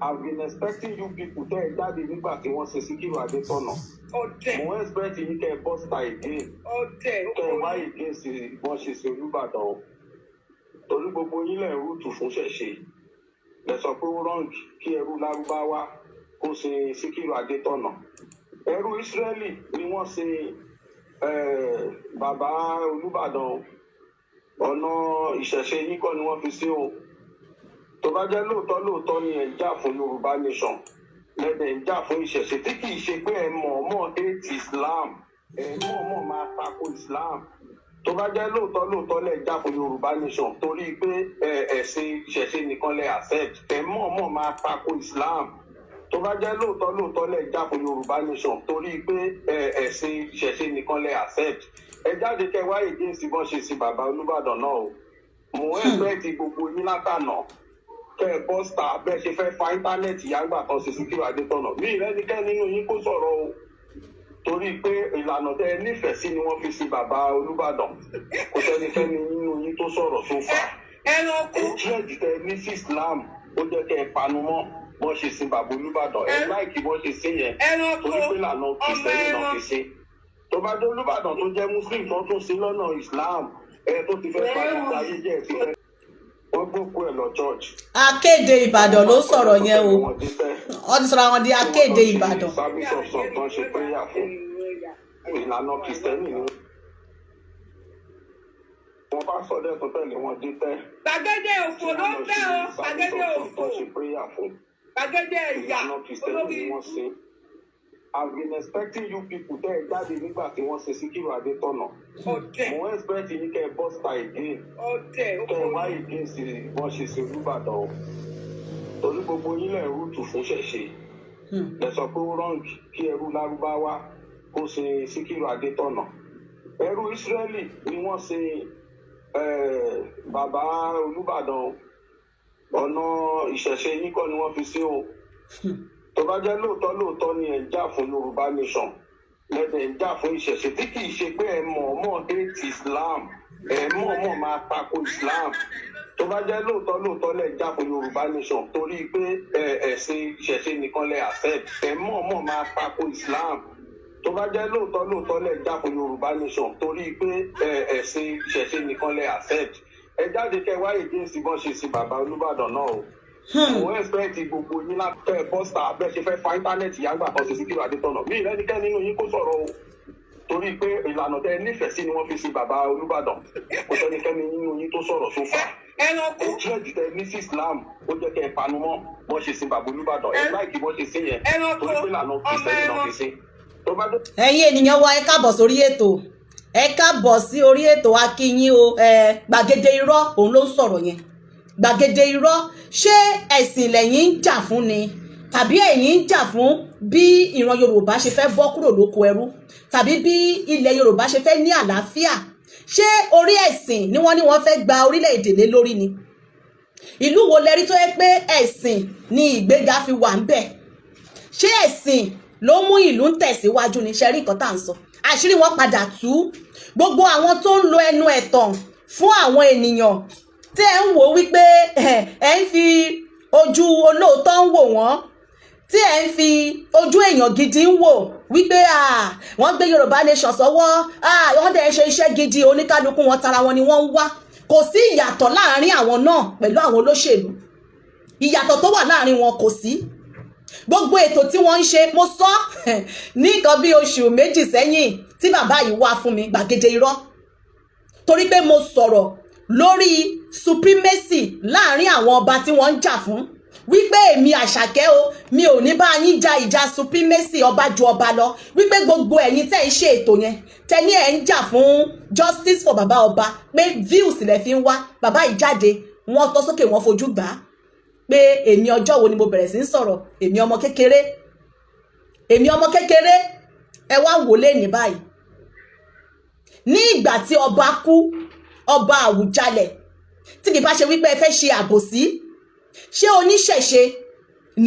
I've been expecting you people tẹ́ ẹ jáde nígbà tí wọ́n ṣe Síkírù Adétọ̀nà. Ọ̀dẹ̀. Mo expect yín kẹ́ ẹ bọ́ síta again. Ọ̀dẹ̀. Kẹ́ ẹ wá against wọ́n ṣe ṣe Olúbàdàn o. Torí gbogbo yín lẹ̀ ń root fún ṣẹ̀ṣe. Lẹ sọ pé ó wrong kí ẹrú Lárúbáwá kó ṣe Síkírù Adétọ̀nà. Ẹrú Ísírẹ́lì ni wọ́n ṣe bàbá Olúbàdàn o. Ọ̀nà ìṣẹ̀ṣe yín kọ́ ni wọ́n fi sí o. Tó bá jẹ́ lóòótọ́ lóòótọ́ ni ẹ̀ ń jà fún Yorùbá nation, lẹ́dẹ̀ ń jà fún ìṣẹ̀ṣe, tí kì í ṣe pé ẹ mọ̀ọ́mọ̀ hate Islam, ẹ mọ̀ọ́mọ̀ máa tako Islam. Tó bá jẹ́ lóòótọ́ lóòótọ́ lẹ̀ ń jà fún Yorùbá nation, torí pé ẹ ẹ̀sìn ìṣẹ̀ṣe nìkan lẹ̀ accept, ẹ mọ̀ọ́mọ̀ máa tako Islam. Tó bá jẹ́ lóòótọ́ lóòótọ́ lẹ̀ ń jà fún Yorùbá nation, torí pé ẹ ẹ̀sìn ìṣẹ̀ṣe nìkan lẹ̀ accept, ẹ jáde kẹ́ wá against bọ́n ṣe sí bàbá Olúbàdàn náà o. Mò ń expect gbogbo yín látànà kẹ́ ẹ bọ́ síta bẹ́ẹ̀ ṣe fẹ́ fa internet yàgbà kan ṣe Síkírù Adétọ̀nà. Mí ìrẹ́nikẹ́ nínú yín kó sọ̀rọ̀ o, torí pé ìlànà tẹ́ ẹ nífẹ̀ẹ́ sí ni wọ́n fi sí bàbá Olúbàdàn. Kò sẹ́nikẹ́ni nínú yín tó sọ̀rọ̀ tó fà. Ẹranko. Hatred tẹ́ ẹ ní sí Islam, ó jẹ́ kẹ́ ẹ panu mọ́ bọ́n ṣe sin bàbá Olúbàdàn. Ẹ like bọ́n ṣe sí yẹn Ẹranko. torí pé ìlànà Ọmọ Kìrìsìtẹ́nì náà ẹran. fi sí. Tó bá dé Olúbàdàn tó jẹ́ Muslim, tó tún sí lọ́nà Islam, ẹ tó ti fẹ́ pa gbogbo ayé jẹ́, ẹ ti fẹ́ wọ́n gbókú ẹ̀ lọ church. Akéde Ìbàdàn ló sọ̀rọ̀ yẹn o. Wọ́n ti sọ̀rọ̀ àwọn di Akéde Ìbàdàn. Service of song tó ń ṣe prayer fún, ìlànà Kìrìsìtẹ́nì ni wọ́n bá sọ dẹ́ tó tẹ̀lé wọn dé tẹ́. Gbàgede òfò ló ń bẹ́ o, gbàgede Service of song òfò. tó ń ṣe prayer fún, Gbàgede ẹ̀yà. ìlànà Kìrìsìtẹ́nì Olórí. ni wọ́n ṣe. I've been expecting you people tẹ́ ẹ jáde nígbà tí wọ́n ṣe Síkírù Adétọ̀nà. Ọ̀dẹ̀. Mo expect yín kẹ́ ẹ bọ́ síta again. Ọ̀dẹ̀. Kẹ́ ẹ wá against wọ́n ṣe ṣe Olúbàdàn o. Torí gbogbo yín lẹ̀ ń root fún ṣẹ̀ṣe. Lẹ sọ pé ó wrong kí ẹrú Lárúbáwá kó ṣe Síkírù Adétọ̀nà. Ẹrú Ísírẹ́lì ni wọ́n ṣe bàbá Olúbàdàn o. Ọ̀nà ìṣẹ̀ṣe yín kọ́ ni wọ́n fi sí o. Tó bá jẹ́ lóòótọ́ lóòótọ́ ni ẹ̀ ń jà fún Yorùbá nation, lẹ́dẹ̀ ń jà fún ìṣẹ̀ṣe, tí kì í ṣe pé ẹ mọ̀ọ́mọ̀ hate Islam, ẹ mọ̀ọ́mọ̀ máa tako Islam. Tó bá jẹ́ lóòótọ́ lóòótọ́ lẹ̀ ń jà fún Yorùbá nation, torí pé ẹ ẹ̀sìn ìṣẹ̀ṣe nìkan lẹ̀ accept, ẹ mọ̀ọ́mọ̀ máa tako Islam. Tó bá jẹ́ lóòótọ́ lóòótọ́ lẹ̀ ń jà fún Yorùbá nation, torí pé ẹ ẹ̀sìn ìṣẹ̀ṣe nìkan lẹ̀ accept, ẹ jáde kẹ́ wá against bọ́n ṣe sí bàbá Olúbàdàn náà o. Mo expect gbogbo yín láti kẹ́ ẹ bọ́ síta bẹ́ẹ̀ ṣe fẹ́ fa internet yàgbà kan ṣe Síkírù Adétọ̀nà. Mí ìrẹ́nikẹ́ nínú yín kó sọ̀rọ̀ o, torí pé ìlànà tẹ́ ẹ nífẹ̀ẹ́ sí ni wọ́n fi sí bàbá Olúbàdàn. Kò sẹ́nikẹ́ni nínú yín tó sọ̀rọ̀ tó fà. Ẹranko. Hatred tẹ́ ẹ ní sí Islam, ó jẹ́ kẹ́ ẹ panu mọ́ bọ́n ṣe sin bàbá Olúbàdàn. Ẹ like bọ́n ṣe sí yẹn Ẹranko. torí pé ìlànà Ọmọ Kìrìsìtẹ́nì náà ẹran. fi sí. Tó bá dé Ẹ̀yin ènìyàn wa, ẹ káàbọ̀ sórí ètò, ẹ káàbọ̀ sí orí ètò. Akínyín o. Ẹ gbàgede irọ́ òun ló ń sọ̀rọ̀ yẹn, gbàgede irọ́. Ṣé ẹ̀sìn lẹ̀yin ń jà fún ni, tàbí ẹ̀yin ń jà fún bí ìran Yorùbá ṣe fẹ́ bọ́ kúrò lóko ẹrú, tàbí bí ilẹ̀ Yorùbá ṣe fẹ́ ní àlàáfíà? Ṣé orí ẹ̀sìn ni wọ́n ní wọ́n fẹ́ gba orílẹ̀-èdè lé lórí ni? Ìlú wo lẹ́rí tó yẹ pé ẹ̀sìn ni ìgbéga fi wà ń bẹ̀? Ṣé ẹ̀sìn ló mú ìlú ń tẹ̀síwájú ni? Ṣe rí nǹkan tá à ń sọ? Àṣírí wọn padà tú. Gbogbo àwọn tó ń lo ẹnu ẹ̀tàn fún àwọn ènìyàn tí ẹ ń wò wípé ẹ ń fi ojú olóòótọ́ ń wò wọ́n, tí ẹ ń fi ojú èèyàn gidi ń wò wípé wọ́n gbé Yorùbá nation sọ́wọ́, wọ́n dẹ̀ ń ṣe iṣẹ́ gidi, oníkálukú wọn tara wọn ni wọ́n ń wá. Kò sí ìyàtọ̀ láàárín àwọn náà pẹ̀lú àwọn olóṣèlú. Ìyàtọ̀ tó wà láàárín wọn kò sí. Gbogbo ètò tí wọ́n ń ṣe, mo sọ ní nǹkan bí oṣù 2 sẹ́yìn tí bàbá yìí wá fún mi, gbàgede irọ́, torí pé mo sọ̀rọ̀ lórí supremacy láàárín àwọn ọba tí wọ́n ń jà fún, wípé èmi Àṣàkẹ́ o, mi ò ní bá yín ja ìjà supremacy, ọba ju ọba lọ, wípé gbogbo ẹ̀yin tẹ́ ń ṣe ètò yẹn, tẹ́ ní ẹ̀ ń jà fún justice for bàbá ọba, pé views lẹ fi ń wá. Bàbá yìí jáde, wọ́n tọ́ sókè, wọ́n fojú gbà á pé èmi, ọjọ́ wo ni mo bẹ̀rẹ̀ sí ń sọ̀rọ̀? Èmi ọmọ kékeré, èmi ọmọ kékeré. Ẹ wá wò lé ní báyìí. Ní ìgbà tí ọba kú, ọba Àwùjalẹ̀, tí kì bá ṣe wípé ẹ fẹ́ ṣe àbòsí, ṣé oníṣẹ̀ṣe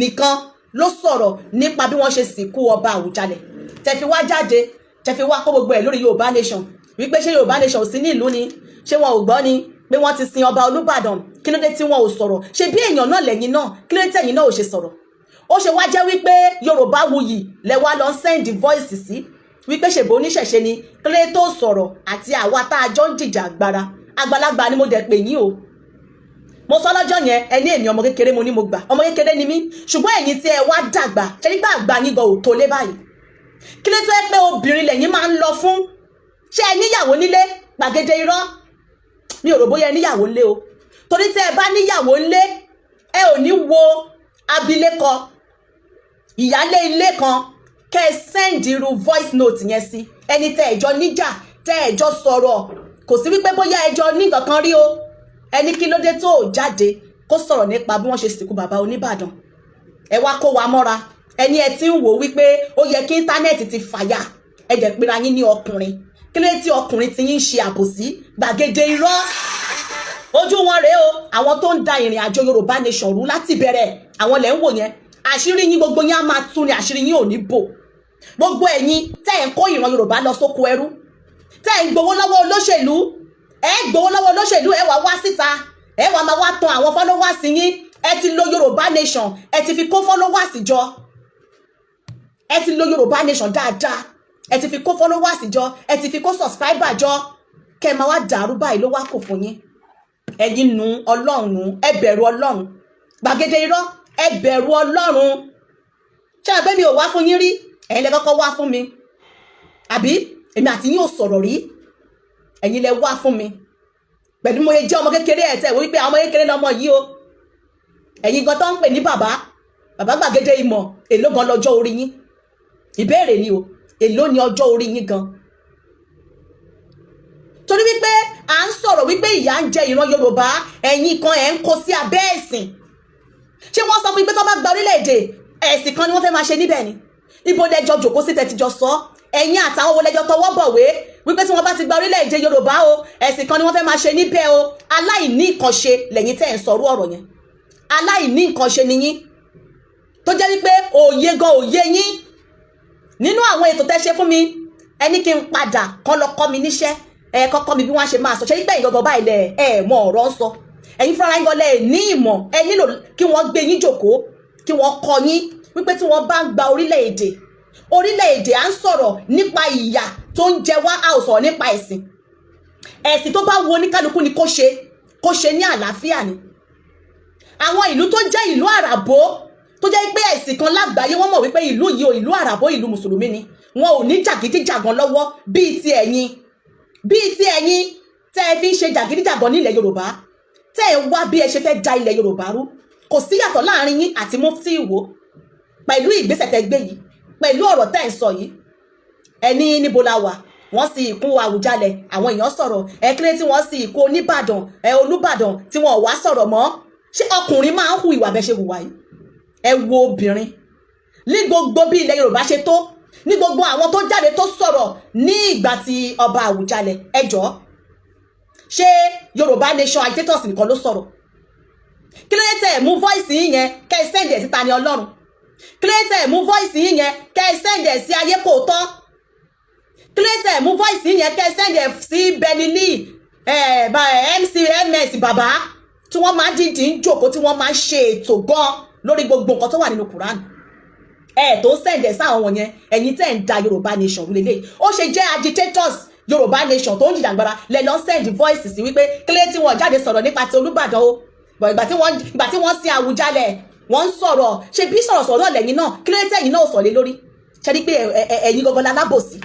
nìkan ló sọ̀rọ̀ nípa bí wọ́n ṣe sìnkú ọba Àwùjalẹ̀ tẹ fi wá jáde, tẹ fi wá kó gbogbo ẹ̀ lórí Yorùbá nation, wípé ṣé Yorùbá nation ò sí ní ìlú ni? Ṣé wọn ò gbọ́ ni? Pé wọ́n ti sin ọba Olúbàdàn, kí ló dé tí wọn ò sọ̀rọ̀? Ṣe bí èèyàn náà lẹ́yìn náà, kí ló dé tẹ̀yìn náà ò ṣe sọ̀rọ̀? Ó ṣe wá jẹ́ wípé Yorùbá Wuyì lẹ wá lọ send voice sí wípé ṣèbó oníṣẹ̀ṣe ni, kí ló dé tó sọ̀rọ̀? Àti àwa tá a jọ ń jìjà agbára, àgbàlagbà ni mo dẹ̀ pè yín o. Mo sọ lọ́jọ́ yẹn, ẹ ní èmi ọmọ kékeré. Mo ní mo gbà, ọmọ kékeré ni mí, ṣùgbọ́n ẹ̀yin tí ẹ wá dàgbà, ṣe nígbà àgbà yín gan ò tó lé báyìí, kí ló tó yẹ pé obìnrin lẹ́yìn máa ń lọ fún? Ṣé ẹ níyàwó nílé, Gbàgede Irọ́? Mi ò rò bóyá ẹ níyàwó nílé o, torí tẹ́ ẹ bá níyàwó nílé, ẹ ò ní wo abilékọ ìyálé ilé kan kẹ́ ẹ send irú voice note yẹn sí ẹni tẹ́ ẹ jọ níjà, tẹ́ ẹ jọ sọ̀rọ̀. Kò sí wípé bóyá ẹ jọ ní nǹkan kan rí o. Ẹni kí ló dé tó jáde kó sọ̀rọ̀ nípa bí wọ́n ṣe sìnkú bàbá Oníbàdàn? Ẹ wá kó wa mọ́ra. Ẹni ẹ ti ń wò wípé ó yẹ kí internet ti fàyà, ẹ dẹ̀ pera yín ní ọkùnrin. Kí ló dé tí ọkùnrin ti yín ń ṣe àbòsí? Gbàgede Irọ́, ojú wọn rèé o. Àwọn tó ń da ìrìn àjò Yorùbá Nation rú láti bẹ̀rẹ̀, àwọn lẹ̀ ń wò yẹn. Àṣírí yín, gbogbo yín á máa tú ni, àṣírí yín ò ní bò. Gbogbo ẹ̀yin tẹ́ ẹ̀ ń kó ìran Yorùbá lọ sóko ẹrú, tẹ́ ẹ̀ ń gbowó lọ́wọ́ olóṣèlú, ẹ gbowó lọ́wọ́ olóṣèlú, ẹ wá wá síta, ẹ wá máa wá tan àwọn followers yín. Ẹ ti lo Yorùbá Nation, ẹ ti fi kó followers jọ. Ẹ ti lo Yorùbá Nation dáadáa, ẹ ti fi kó followers jọ, ẹ ti fi kó subscriber jọ. Kẹ́ ẹ máa wá dàrú báyìí ló wá kò fún yín. Ẹ̀yin nu Ọlọ́run nu, ẹ bẹ̀rù Ọlọ́run. Gbàgede Irọ́, ẹ bẹ̀rù Ọlọ́run. Ṣé àgbẹ̀ mi ò wá fún yín rí? Ẹ̀yin lẹ kọ́kọ́ wá fún mi, àbí èmi àti yín ò sọ̀rọ̀ rí? Ẹ̀yin lẹ wá fún mi pẹ̀lú mo jẹ́ ọmọ kékeré. Ẹ̀ tẹ̀ wípé àwọn ọmọ kékeré lọmọ yìí o. Ẹ̀yin gan tó ń pè ní bàbá bàbá Gbàgede Ìmọ̀, èló gan lọ́jọ́ orí yín? Ìbéèrè ni o, èló ni ọjọ́ orí yín gan? Torí wípé à ń sọ̀rọ̀ wípé ìyà ń jẹ ìran Yorùbá, ẹ̀yin kan ẹ̀ ń kó sí abẹ́ ẹ̀sìn. Ṣé wọ́n sọ fún yín pé tó bá gba orílẹ̀-èdè, ẹ̀sìn kan ni wọ́n fẹ́ máa ṣe níbẹ̀ ni? Ibo lẹjọ jòkó sí tẹ́tí jọ sọ? Ẹ̀yin àtàwọn wo lẹjọ tọwọ́ bọ̀wé wípé tí wọ́n bá ti gba orílẹ̀-èdè Yorùbá o, ẹ̀sìn kan ni wọ́n fẹ́ máa ṣe níbẹ̀ o? Aláìní nǹkan ṣe lẹ́yìn tẹ́ ẹ̀ ń sọ̀rọ̀ ọ̀rọ̀ yẹn. Aláìní nǹkan ṣe ni yín, tó jẹ́ wípé òye gan òye yín. Nínú àwọn ètò tẹ́ ṣe fún mi, ẹni kí n padà kọ́ lọ kọ́ mi níṣẹ́, ẹ kọ́kọ́ mi bí wọ́n ṣe máa sọ. Ṣe nígbà yìí gangan báyìí lẹ ẹ mọ ọ̀rọ̀ ń sọ? Ẹ̀yin fúnra yín gan lẹ ní ìmọ̀. Ẹ nílò kí wọ́n gbé yín jòkóó, kí wọ́n kọ́ yín wípé tí wọ́n bá ń gba orílẹ̀-èdè, orílẹ̀-èdè, à ń sọ̀rọ̀ nípa ìyà tó ń jẹ wá, a ò sọ̀rọ̀ nípa ẹ̀sìn. Ẹ̀sìn tó bá wo oníkálukú ni kó ṣe, kó ṣe ní àlàáfíà ni. Àwọn ìlú tó jẹ́ ìlú àràbó, tó jẹ́ pé ẹ̀sìn kan lágbàáyé, wọ́n mọ̀ wípé ìlú yìí o, ìlú àràbó, ìlú mùsùlùmí ni, wọn ò ní jàgídíjàgan lọ́wọ́ bíi ti ẹ̀yin tẹ́ ẹ fi ń ṣe jàgídíjàgan ní ilẹ̀ Yorùbá, tẹ́ ẹ wá bí ẹ ṣe fẹ́ da ilẹ̀ Yorùbá rú. Kò sí yàtọ̀ láàrin yín àti Mufti Ìwó pẹ̀lú ìgbésẹ̀ tẹ́ gbé yìí, pẹ̀lú ọ̀rọ̀ tẹ́ ẹ sọ yìí. Ẹni níbo la wà? Wọ́n sì ìkú Àwùjalẹ̀, àwọn èèyàn sọ̀rọ̀. Ẹ kílé tí wọ́n sì ìkú Oníbàdàn, ẹ Olúbàdàn, tí wọ́n wá sọ̀rọ̀ mọ́. Ṣé ọkùnrin máa ń hu ìwà bẹ́ẹ̀ ṣe hùwà yìí? Ẹ wo obìnrin ní gbogbo bí ilẹ̀ Yorùbá ṣe tó, ní gbogbo àwọn tó jáde tó sọ̀rọ̀ ní ìgbà tí ọba Àwùjalẹ̀, ẹ jọ̀ọ́, ṣé Yorùbá Nation agitators nìkan ló sọ̀rọ̀? Kí ló dé tẹ́ ẹ̀ mú voice yín yẹn kẹ́ ẹ send ẹ̀ síta ní Ọlọ́run? Kí ló dé tẹ́ ẹ̀ mú voice yín yẹn kẹ́ ẹ send ẹ̀ sí ayé kò tọ́? Kí ló dé tẹ́ ẹ̀ mú voice yín yẹn kẹ́ ẹ send ẹ̀ sí Benili MC MS bàbá tí wọ́n máa ń dìdí ń jòkó, tí wọ́n máa ń ṣe ètò gan lórí gbogbo nǹkan tó wà nínú Quran? Ẹ tó send ẹ̀ sáwọn wọ̀nyẹn. Ẹ̀yin tẹ́ ń da Yorùbá Nation rú lélẹ̀, ó ṣe jẹ́ agitators Yorùbá Nation tó ń jìjàgbara lẹ lọ send voice sí wípé kílé tí wọ́n jáde sọ̀rọ̀ nípa ti Olúbàdàn o, bọ̀ ìgbà tí wọ́n sin Àwùjalẹ̀, wọ́n ń sọ̀rọ̀? Ṣe bí sọ̀rọ̀sọ̀rọ̀ náà lẹ́yìn náà, kílé tẹ̀yìn náà sọ̀ lé lórí? Ṣe ní pé ẹ̀yin gangan lálábòsí,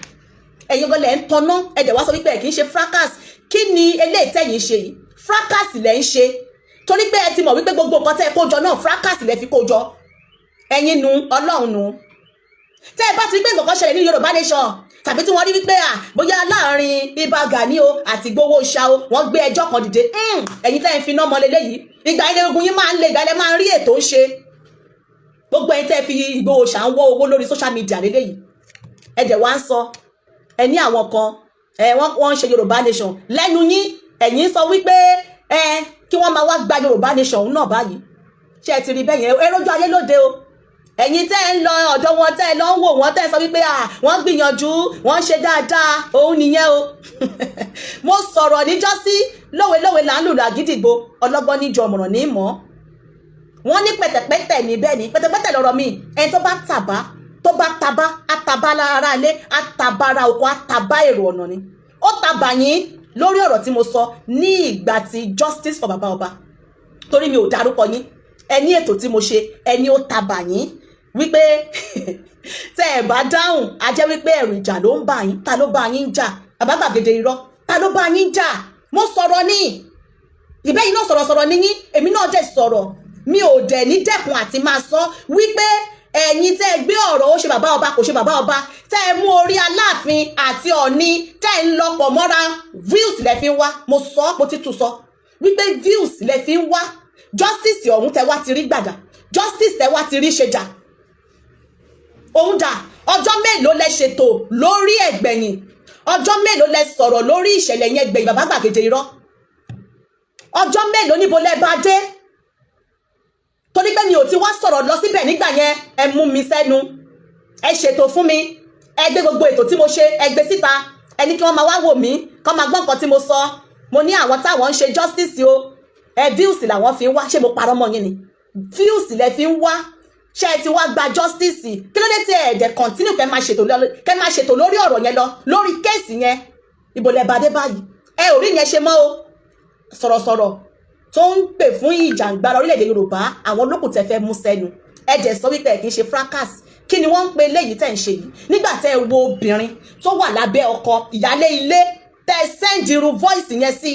ẹ̀yin gangan lẹ̀ ń tanná. Ẹ dẹ̀ wá sọ wípé ẹ̀ kì í ṣe fracas. Kí ni eléyìí tẹ̀yìn ṣe yìí? Fracas lẹ̀ ń ṣe, torí pé ẹ ti mọ̀ wípé gbogbo nǹkan tẹ́ ẹ kó jọ náà, fracas lẹ fi kó jọ. Ẹ̀yin nu Ọlọ́run nu. Tẹ́ ẹ bá ti rí pé nǹkan kan ṣẹlẹ̀ ní Yorùbá Nation, tàbí tí wọ́n rí wípé à bóyá láàrin Ìbà Gani o àti Ìgbòho ṣá o, wọ́n gbé ẹjọ́ kan dìde, ẹ̀yin tẹ́ ẹ fi iná mọ́ leléyìí, ìgbà ilé ogun yín máa ń le, ìgbà ilẹ̀ máa ń rí ètò ń ṣe. Gbogbo ẹ̀yin tẹ́ ẹ fi Ìgbòho ṣá ń wọ́ owó lórí social media leléyìí, ẹ dẹ̀ wá ń sọ, ẹ ní àwọn kan ẹ wọ́n ń ṣe Yorùbá Nation lẹ́nu yín. Ẹ̀yin sọ wípé ẹ kí wọ́n máa wá gba Yorùbá Nation òun náà báyìí. Ṣé ẹ ti rí bẹ́ẹ̀ yẹn? Ẹ rójú ayé lóde o. Ẹ̀yin tẹ́ ń lọ ọ̀dọ̀ wọn, tẹ́ ẹ lọ ń wò wọ́n, tẹ́ ẹ sọ wípé wọ́n gbìyànjú, wọ́n ṣe dáadáa, òun nìyẹn o. Mo sọ̀rọ̀ níjọ́sí, lówelówe là ń lùlù àgídìgbò, ọlọ́gbọ́n níjọ ọ̀mọ̀ràn ní mọ́. Wọ́n ní pẹ̀tẹ̀pẹ̀tẹ̀ ní bẹ́ẹ̀ ni pẹ̀tẹ̀pẹ̀tẹ̀ lọ́rọ̀ mi. Ẹni tó bá tàbá, tó bá tabá, àtàbá ara ilé, àtàbá ara oko, àtàbá èrò ọ̀nà ni. Ó tabà yín lórí ọ̀rọ̀ tí mo sọ ní ìgbà tí justice for bàbá ọba, torí mi ò dárúkọ yín. Ẹni ètò tí mo ṣe, ẹni ó tabà yín wípé tẹ́ ẹ bá dáhùn, á jẹ́ wípé ẹ̀rù ìjà ló ń bà yín. Ta ló bá yín jà, bàbá gbàgede irọ́? Ta ló bá yín jà? Mo sọ̀rọ̀ ní ìbẹ́yìn náà, sọ̀rọ̀sọ̀rọ̀ níyín, èmi náà dẹ̀ sọ̀rọ̀. Mi ò dẹ̀ ní dẹ́kun àti máa sọ wípé ẹ̀yin tẹ́ ẹ gbé ọ̀rọ̀ ó ṣe bàbá ọba, kò ṣe bàbá ọba, tẹ́ ẹ mú orí Aláàfin àti Ọ̀ọ̀ni, tẹ́ ẹ ń lọ́pọ̀ mọ́ra, views lẹ fi ń wá. Mo sọ, mo ti tún sọ wípé views lẹ fi ń wá. Justice ọ̀hún tẹ́ wá ti rí gbàdà, justice tẹ́ wá ti rí ṣe jà òun dà. Ọjọ́ mélòó lẹ ṣètò lórí ẹ̀gbẹ̀yìn? Ọjọ́ mélòó lẹ sọ̀rọ̀ lórí ìṣẹ̀lẹ̀ yẹn gbẹ̀yìn, bàbá gbàgede irọ́? Ọjọ́ mélòó? Níbo lẹ bá dé? Torí pé mi ò ti wá sọ̀rọ̀ lọ síbẹ̀ nígbà yẹn, ẹ mú mi sẹ́nu, ẹ ṣètò fún mi, ẹ gbé gbogbo ètò tí mo ṣe, ẹ gbé síta, ẹ ní kí wọ́n máa wá wò mí, kọ́ máa gbọ́ nǹkan tí mo sọ. Mo ní àwọn táwọn ń ṣe justice o, ẹ views làwọn fi ń wá. Ṣé mo parọ́ mọ́ yín ni? Views lẹ fi ń wá. Ṣé ẹ ti wá gba justice? Kí ló dé tí ẹ dẹ̀ continue kẹ́ máa ṣètò lórí ọ̀rọ̀ yẹn lọ, lórí case yẹn? Ibo lẹ bá dé báyìí? Ẹ ò rí yẹn ṣe mọ́ o. Sọ̀rọ̀sọ̀rọ̀ tó ń pè fún ìjàngbara orílẹ̀-èdè Yorùbá, àwọn olókùn tẹ fẹ́ mú sẹ́nu, ẹ jẹ́ sọ wípé ẹ kì í ṣe fracas. Kí ni wọ́n ń pe léyìí tẹ̀ ń ṣe yìí? Nígbà tẹ́ ẹ wo obìnrin tó wà lábẹ́ ọkọ, ìyálé ilé, tẹ́ ẹ send irú voice yẹn sí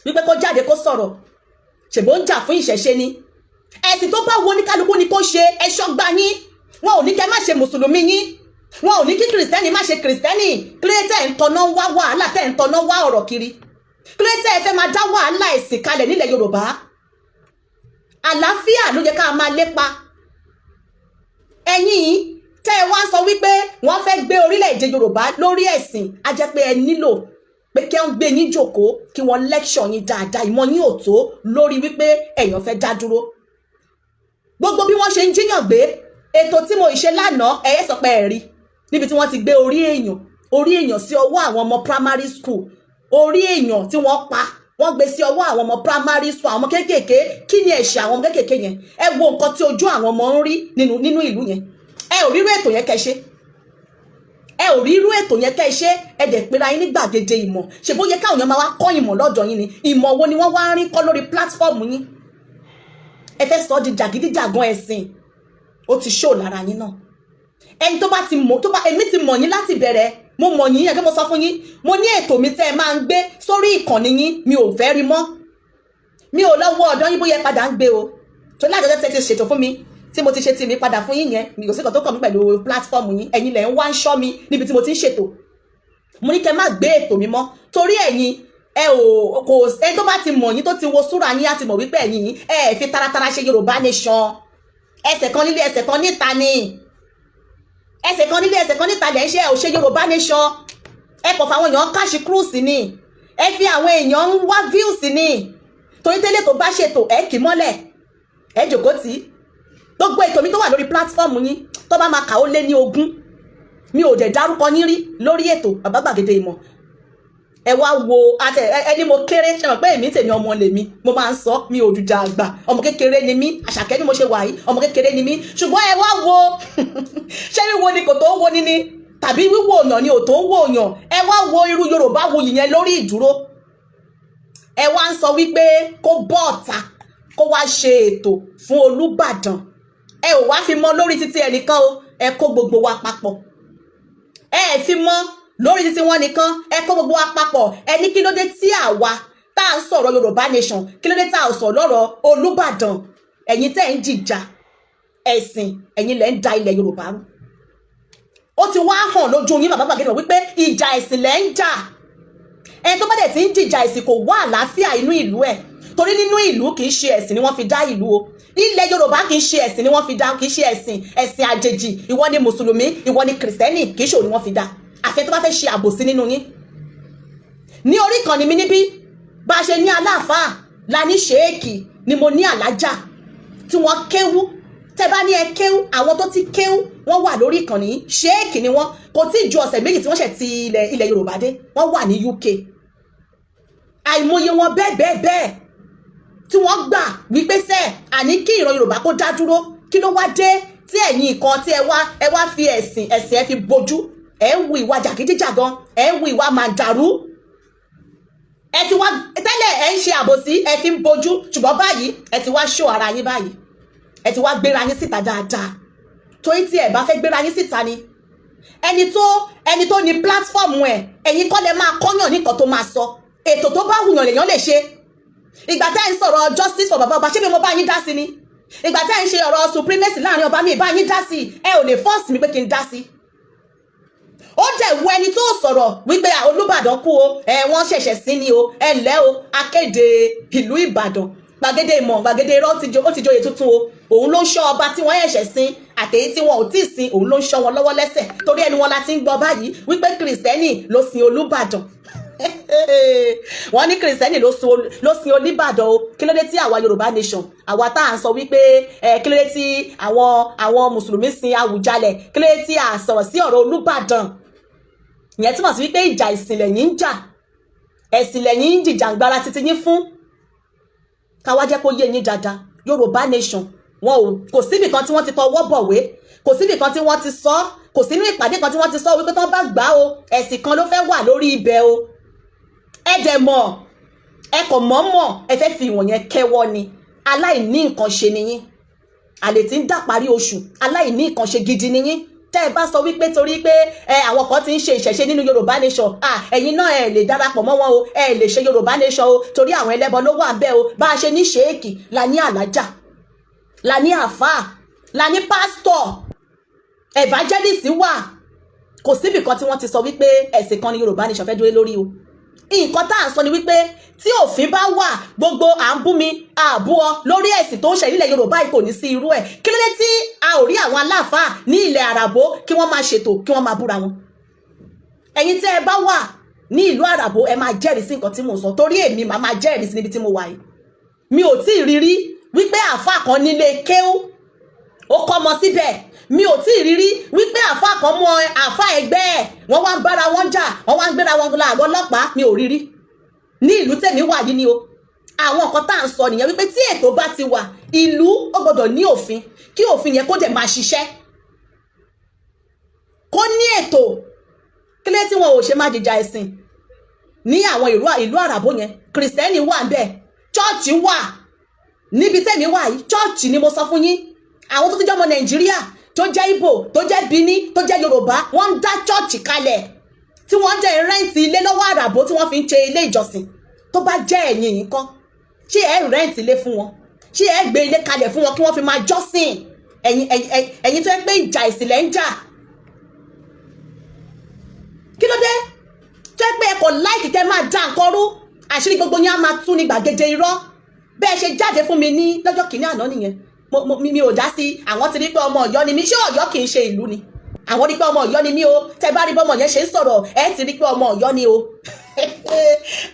wípé kó jáde kó sọ̀rọ̀, ṣèbó ń jà fún ìṣẹ̀ṣe ni. Ẹ̀sìn tó bá wo oníkálukú ni kó ṣe. Ẹ̀ṣọ́ gba yín, wọn ò ní kẹ́ má ṣe mùsùlùmí yín, wọn ò ní kí kìrìsìtẹ́nì má ṣe kìrìsìtẹ́nì. Kílé tẹ̀ ń tọ́nà wá wàhálà, tẹ̀ ń tọ́nà wá ọ̀rọ̀ kiri? Kílé tẹ̀ ẹ fẹ́ máa dá wàhálà ẹ̀sìn kalẹ̀ nílẹ̀ Yorùbá? Àlàáfíà ló yẹ ká máa lépa. Ẹ̀yin tẹ́ ẹ wá sọ wípé wọ́n fẹ́ gbé orílẹ̀-èdè Yorùbá lórí ẹ̀sìn, á jẹ́ pé ẹ nílò pé kí wọ́n gbé yín jókòó, kí wọ́n lecture yín dáadáa. Ìmọ̀ yín ò tó lórí wípé èèyàn fẹ́ dá dúró. Gbogbo bí wọ́n ṣe ń jíyàn gbé, ètò tí mo ṣe lánàá, ẹ̀yẹ́ sọ pé ẹ̀ rí níbi tí wọ́n ti gbé orí èèyàn, orí èèyàn sí ọwọ́ àwọn ọmọ primary school. Orí èèyàn tí wọ́n pa, wọ́n gbé sí ọwọ́ àwọn ọmọ primary school, àwọn ọmọ kéékèèké. Kí ni ẹ̀ṣẹ̀ àwọn ọmọ kéékèèké yẹn? Ẹ wo nǹkan tí ojú àwọn ọmọ ń rí nínú ìlú yẹn. Ẹ ò rírú ètò yẹn kẹ́ ṣe, ẹ ò rírú ètò yẹn kẹ́ ṣe. Ẹ dẹ̀ pera yín ní gbàgede ìmọ̀. Ṣe bó yẹ káwọn èèyàn máa wá kọ́ ìmọ̀ lọ́dọ̀ yín ni? Ìmọ̀ wo ni wọ́n wá ń rí kọ́ lórí platform yín? Ẹ fẹ́ sọ ọ́ di jàgídíjàgan ẹ̀sìn. Ó ti ṣó lára yín náà. Ẹni tó bá ti mọ̀, tó bá èmi ti mọ̀ yín láti bẹ̀rẹ̀, mo mọ̀ yín yẹn. Kí mo sọ fún yín, mo ní ètò mi tẹ́ ẹ máa ń gbé sórí ìkànnì yín, mi ò fẹ́ rí mọ́. Mi ò lọ́wọ́ ọ̀dọ́ yín bóyá ẹ padà ń gbé o, tó lájọjọ́ tẹ́ ti ṣètò fún mi tí mo ti ṣe tì mí padà fún yín yẹn, mi kò sí kan tó kàn mí pẹ̀lú platform yín. Ẹ̀yin lẹ̀ ń wá ń ṣọ́ mi níbi tí mo ti ń ṣètò. Mo ní kẹ́ má gbé ètò mi mọ́, torí ẹ̀yin ẹ ò kò. Ẹni tó bá ti mọ̀ yín, tó ti wo súra yín, á ti mọ̀ wípé ẹ̀yin ẹ fi taratara ṣe Yorùbá nation. Ẹsẹ̀ kan nílé, ẹsẹ̀ kan níta ni. Ẹsẹ̀ kan nílé, ẹsẹ̀ kan níta lẹ̀ ń ṣe. Ẹ ò ṣe Yorùbá nation. Ẹ kọ̀ fáwọn èèyàn cash cruise ni. Ẹ fi àwọn èèyàn ń wá views ni, torí tẹ́lẹ̀ tó bá ṣètò, ẹ kì í mọ́lẹ̀, ẹ jòkó tì í. Gbogbo ètò mi tó wà lórí platform yín, tó bá máa kà, ó lé ní 20. Mi ò dẹ̀ dárúkọ yín rí lórí ètò, bàbá gbàgede ìmọ̀. Ẹ wá wo àtẹ ẹni mo kéré. Ṣe mọ̀ pé èmi tèmi ọmọ lèmi, mo máa ń sọ, mi ò dùjà àgbà, ọmọ kékeré ni mí. Àṣàkẹ́ bí mo ṣe wà yìí, ọmọ kékeré ni mí. Ṣùgbọ́n ẹ wá wo, ṣé wíwo ni kò tó ń wo ni tàbí wíwo òyàn ni ò tó ń wo òyàn? Ẹ wá wo irú Yorùbá wuyì yẹn lórí ìdúró. Ẹ wá ń sọ wípé kó bọ́ ọ̀tá, kó wá ṣe ètò fún Olúbàdàn. Ẹ ò wá fi mọ́ lórí títí ẹnìkan o, ẹ kó gbogbo wa papọ̀. Ẹ ẹ fi mọ́ lórí títí wọn nìkan, ẹ kó gbogbo wa papọ̀. Ẹ ní kí ló dé tí àwa tá à ń sọ̀rọ̀ Yorùbá nation, kí ló dé tá à sọ̀ lọ́rọ̀ Olúbàdàn? Ẹ̀yin tẹ́ ń jìjà ẹ̀sìn, ẹ̀yin lẹ́ ń da ilẹ̀ Yorùbá rú. Ó ti wá hàn lójú yín, bàbá gbàgede, wípé ìjà ẹ̀sìn lẹ́ ń jà. Ẹni tó bá dẹ̀ ti ń jìjà ẹ̀sìn kò wá àlàáfíà inú ìlú ẹ̀, torí nínú ìlú, kì í ṣe ẹ̀sìn ni wọ́n fi dá ìlú o. Ilẹ̀ Yorùbá, kì í ṣe ẹ̀sìn ni wọ́n fi dá, kì í ṣe ẹ̀sìn, ẹ̀sìn àjèjì. Ìwọ ni mùsùlùmí, ìwọ ni kìrìsìtẹ́nì, kì í ṣe òun ni wọ́n fi dá. Àfẹ́ tó bá fẹ́ ṣe àbòsí nínú yín. Ní orí ìkànnì mi níbí, bá a ṣe ní aláàfáà la ní ṣèèkì ni, mo ní àlájà tí wọ́n kéwú. Tẹ́ bá ní ẹ kéwú, àwọn tó ti kéwú wọ́n wà lórí ìkànnì. Ṣéèkì ni wọ́n. Kò tí ì ju ọ̀sẹ̀ 2 tí wọ́n ṣẹ̀ ti ilẹ̀ Yorùbá dé, wọ́n wà ní UK. Àìmọye wọn bẹ́ẹ̀ bẹ́ẹ̀ bẹ́ẹ̀ tí wọ́n gbà wípé sẹ́ àní kí ìran Yorùbá kó dá dúró. Kí ló wá dé tí ẹ̀yin kan tí ẹ wá fi ẹ̀sìn ẹ fi bojú, ẹ ń wu ìwà jàgídíjàgan, ẹ ń wu ìwà màdàrú? Ẹ ti wá tẹ́lẹ̀, ẹ ń ṣe àbòsí, ẹ fi ń bojú, ṣùgbọ́n báyìí ẹ ti wá ṣó ara yín báyìí, ẹ ti wá gbéra yín síta dáadáa. Torí tí ẹ bá fẹ́ gbéra yín síta ni ẹni tó ní platform ẹ, ẹ̀yin kọ́ lẹ máa kọ́yàn nìkan tó máa sọ. Ètò tó bá wùyàn lèèyàn lè ṣe. Ìgbà tẹ́ ẹ̀ ń sọ̀rọ̀ justice for bàbá ọba, ṣé mi mo bá yín dá sí ni? Ìgbà tẹ́ ẹ̀ ń ṣe ọ̀rọ̀ supremacy láàrin ọba, mi bá yín dá sí? Ẹ ò lè force mi pé kí n dá sí. Ó dẹ̀ wo ẹni tó sọ̀rọ̀ wípé Olúbàdàn kú o, ẹ wọ́n ṣẹ̀ṣẹ̀ sí ni o, ẹ ǹlẹ́ o, akéde ìlú Ìbàdàn, gbàgede ìmọ̀, gbàgede irọ́, ó ti joyè tuntun o. Òun ló ń ṣọ́ ọba tí wọ́n ṣẹ̀ṣẹ̀ sin àtèyí tí wọn ò tí ì sin, òun ló ń ṣọ́ wọn lọ́wọ́ lẹ́sẹ̀, torí ẹni wọn la ti ń gbọ́ báyìí wípé Kìrìsìtẹ́nì ló sin Olúbàdàn. Wọ́n ní Kìrìsìtẹ́nì ló sin Olúbàdàn o. Kí ló dé tí àwa Yorùbá nation, àwa tá à ń sọ wípé ẹ kí ló dé tí àwọn mùsùlùmí sin Àwùjalẹ̀, kí ló dé tí a sọ̀rọ̀ sí ọ̀rọ̀ Olúbàdàn? Ìyẹn túmọ̀ sí wípé ìjà ìsìn lẹ̀yin ń jà, ẹ̀sìn lẹ̀yin ń jìjàngbara títí yín fún. Káwá jẹ́ kó yé yín dáadáa, Yorùbá nation, wọn ò kò síbì kan tí wọ́n ti tọwọ́ bọ̀wé, kò síbì kan tí wọ́n ti sọ, kò sínú ìpàdé kan tí wọ́n ti sọ wípé tán bá gbà o, ẹ̀sìn kan ló fẹ́ wà lórí ibẹ̀ o. Ẹ dẹ̀ mọ̀, ẹ kò mọ̀ mọ̀, ẹ fẹ́ fi ìwọ̀n yẹn kẹ́wọ́ ni. Aláìní nǹkan ṣe ni yín, àlè tí ń dà parí oṣù, aláìní nǹkan ṣe gidi ni yín. Tẹ́ ẹ bá sọ wípé torí pé ẹ àwọn kan ti ń ṣe ìṣẹ̀ṣe nínú Yorùbá nation, ah, ẹ̀yin náà ẹ lè darapọ̀ mọ́ wọn o, ẹ lè ṣe Yorùbá nation o, torí àwọn ẹlẹ́bọ ló wà bẹ́ẹ̀ o. Bá a ṣe ní ṣéèkì, la ní àlájà, la ní àfáà, la ní pásítọ̀, evangelist wà. Kò síbì kan tí wọ́n ti sọ wípé ẹ̀sìn kan ní Yorùbá nation fẹ́ dúró lórí o. Nǹkan tá à ń sọ ni wípé tí òfin bá wà, gbogbo à ń bú mi àbú ọ lórí ẹ̀sìn tó ń ṣe nílẹ̀ Yorùbá yìí, kò ní sí irú ẹ̀. Kí ló dé tí a ò rí àwọn aláàfáà ní ilẹ̀ Àràbó kí wọ́n máa ṣètò kí wọ́n máa búra wọn? Ẹ̀yin tẹ́ ẹ bá wà ní ìlú Àràbó, ẹ máa jẹ́rìí sí nǹkan tí mò ń sọ, torí èmi máa máa jẹ́rìí sí níbi tí mo wà yìí. Mi ò tí ì rí rí wípé àáfàá kan nílé kéwú ó kọ́ ọmọ síbẹ̀. Mi ò tí ì rí rí wípé àáfàá kan mú àáfàá ẹgbẹ́ ẹ̀, wọ́n wá ń bára wọn jà, wọ́n wá ń gbéra wọn lọ àgọ́ ọlọ́pàá. Mi ò rí rí ní ìlú tèmi wà yìí ni o. Àwọn nǹkan tá à ń sọ nìyẹn wípé tí ètò bá ti wà, ìlú ó gbọ́dọ̀ ní òfin, kí òfin yẹn kó dẹ̀ máa ṣiṣẹ́, kó ní ètò. Kílé tí wọn ò ṣe máa jìjà ẹ̀sìn ní àwọn ìlú Àràbó yẹn? Kìrìsìtẹ́nì wà ń bẹ̀, church wà níbi tẹ́mi wà yìí. Church ni mo sọ fún yín. Àwọn tó ti jẹ́ ọmọ Nàìjíríà, tó jẹ́ Ìgbò, tó jẹ́ Bíní, tó jẹ́ Yorùbá, wọ́n ń dá church kalẹ̀ tí wọ́n ń jẹ́ rent ilé lọ́wọ́ Àràbó tí wọ́n fi ń ṣe ilé ìjọsìn. Tó bá jẹ́ ẹ̀yin yìí kọ́, ṣé ẹ rent ilé fún wọn? Ṣé ẹ gbé ilé kalẹ̀ fún wọn kí wọ́n fi máa jọ́sìn? Ẹ̀yin tó yẹ pé ìjà ìsìnlẹ̀ ń jà, kí ló dé tó yẹ pé ẹ kò like kẹ́ máa dá nǹkan rú? Àṣírí gbogbo yín á máa tú ní gbàgede irọ́. Bẹ́ẹ̀ ṣe jáde fún mi ní lọ́jọ́ kìíní àná nìyẹn. Mi ò dá sí. Àwọn ti rí pé ọmọ Ọ̀yọ́ ni mí. Ṣé Ọ̀yọ́ kì í ṣe ìlú ni? Àwọn rí pé ọmọ Ọ̀yọ́ ni mí o. Tẹ bá rí bọ́mọ yẹn ṣe ń sọ̀rọ̀, ẹ ti rí pé ọmọ Ọ̀yọ́ ni o.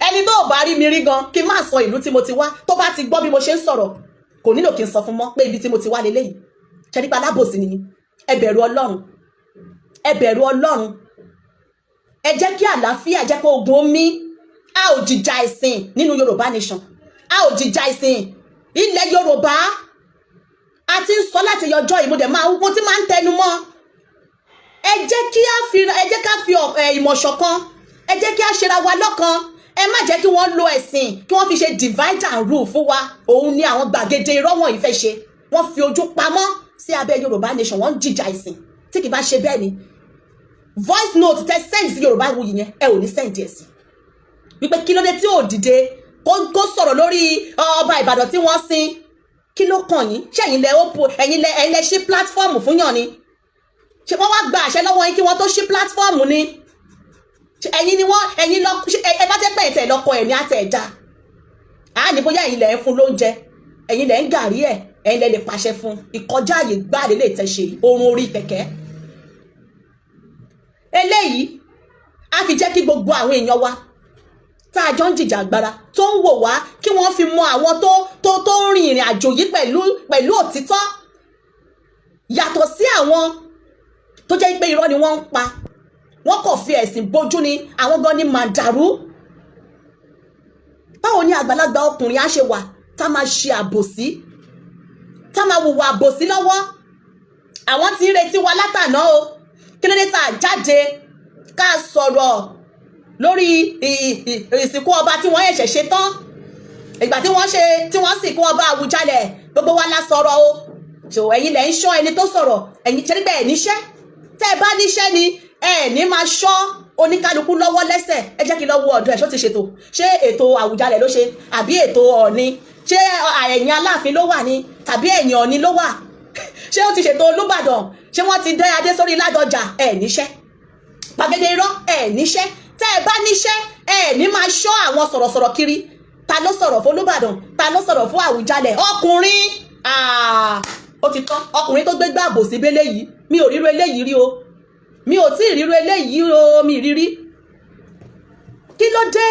Ẹni tó bá rí mi rí gan, kí n má sọ ìlú tí mo ti wá, tó bá ti gbọ́ bí mo ṣe ń sọ̀rọ̀, kò nílò kí n sọ fún mọ́ pé ibi tí mo ti wá leléyìí. Ṣe nípa alábòsí nìyí. Ẹ bẹ̀rù Ọlọ́run, ẹ bẹ̀rù Ọlọ́run. Ẹ jẹ́ kí àlàáfíà, jẹ́ kó ogun omi. A ò jìjà ẹ̀sìn nínú Yorùbá nation, a ò jìjà ẹ̀sìn ilẹ̀ Yorùbá. A ti ń sọ láti ọjọ́ ìmúdẹ̀ máa mo ti máa ń tẹnu mọ́. Ẹ jẹ́ ká fi ìmọ̀ ṣọ̀kan, ẹ jẹ́ kí a ṣera wa lọ́kan. Ẹ má jẹ́ kí wọ́n lo ẹ̀sìn kí wọ́n fi ṣe divide and rule fún wa. Òun ni àwọn gbàgede irọ́ wọ̀nyí fẹ́ ṣe. Wọ́n fi ojú pamọ́ sí abẹ́ Yorùbá nation, wọ́n ń jìjà ẹ̀sìn. Tí kì bá ṣe bẹ́ẹ̀ ni, voice note tẹ send sí Yorùbá Wuyì yẹn, ẹ ò ní send ẹ̀ sí wípé kí ló dé tí ò dìde kó sọ̀rọ̀ lórí ọba Ìbàdàn tí wọ́n sin. Kí ló kàn yín? Ṣé ẹ̀yin lẹ opo, ẹ̀yin lẹ ṣí platform fún yàn ni? Ṣé wọ́n wá gba àṣẹ lọ́wọ́ yín kí wọ́n tó ṣí platform ni? Ṣé ẹ̀yin ni wọ́n ẹ̀yin lọ? Ṣé ẹ bá jẹ́ pé ẹ̀tẹ̀ lọ́kọ ẹ̀ ní àtẹ̀ ẹ̀dá àá ní, bóyá ẹ̀yin lẹ ń fún lóúnjẹ, ẹ̀yin lẹ ń gàrí ẹ̀, ẹ̀yin lẹ lè pàṣẹ fún. Ìkọjá àyè gbáàdé lè tẹ̀ ṣe oorun orí kẹ̀kẹ́ eléyìí á fi jẹ́ kí gbogbo àwọn èèyàn wa tá a jọ ń jìjà agbára tó ń wò wá, kí wọ́n fi mọ àwọn tó ń rin ìrìn àjò yìí pẹ̀lú òtítọ́. àwọn tó jẹ́ pé irọ́ ni wọ́n ń pa, wọ́n kò fi ẹ̀sìn bójú ni, àwọn gan ni màdàrú. Báwo ni àgbàlagbà ọkùnrin á ṣe wà tá máa ṣe àbòsí, tá máa hùwà àbòsí lọ́wọ́? Àwọn tí ń retí wa látàná o. Kí ló dé tá a jáde ká sọ̀rọ̀ lórí ìsìnkú ọba tí wọ́n ṣẹ̀ṣẹ̀ ṣe tán? Ìgbà tí wọ́n ṣe tí wọ́n sìnkú ọba Àwùjalẹ̀, gbogbo wa la sọ̀rọ̀ o. Ṣò ẹ̀yin lẹ̀ ń ṣọ́ ẹni tó sọ̀rọ̀? Ẹ̀yin ṣe nígbà ẹ̀ níṣẹ́. Tẹ́ ẹ bá níṣẹ́ ni ẹ ní máa ṣọ́ oníkálukú lọ́wọ́ lẹ́sẹ̀. Ẹ jẹ́ kí n lọ wo ọ̀dọ̀ ẹ̀. Ṣó ti ṣètò? Ṣé ètò Àwùjalẹ̀ ló ṣe àbí ètò Ọ̀ọ̀ni? Ṣé ẹ̀yìn Aláàfin ló wà ní tàbí ẹ̀yìn Ọ̀ọ̀ni ló wà? Ṣé ó ti ṣètò Olúbàdàn? Ṣé wọ́n ti dẹ́ adé sórí Ládọjà? Ẹ̀ níṣẹ́, gbàgede irọ́. Ẹ̀ níṣẹ́. Tẹ́ ẹ bá níṣẹ́, ẹ ní máa ṣọ́ àwọn sọ̀rọ̀sọ̀rọ̀ kiri. Ta ló sọ̀rọ̀ fún Olúbàdàn? Ta ló sọ̀rọ̀ fún Àwùjalẹ̀? Ọkùnrin, ó ti tán. Ọkùnrin tó gbégbá àbòsí bẹ́lẹ̀ yìí, mi ò ríro eléyìí rí o. Mi ò tí ì ríro eléyìí o, mi rírí. Kí ló dé?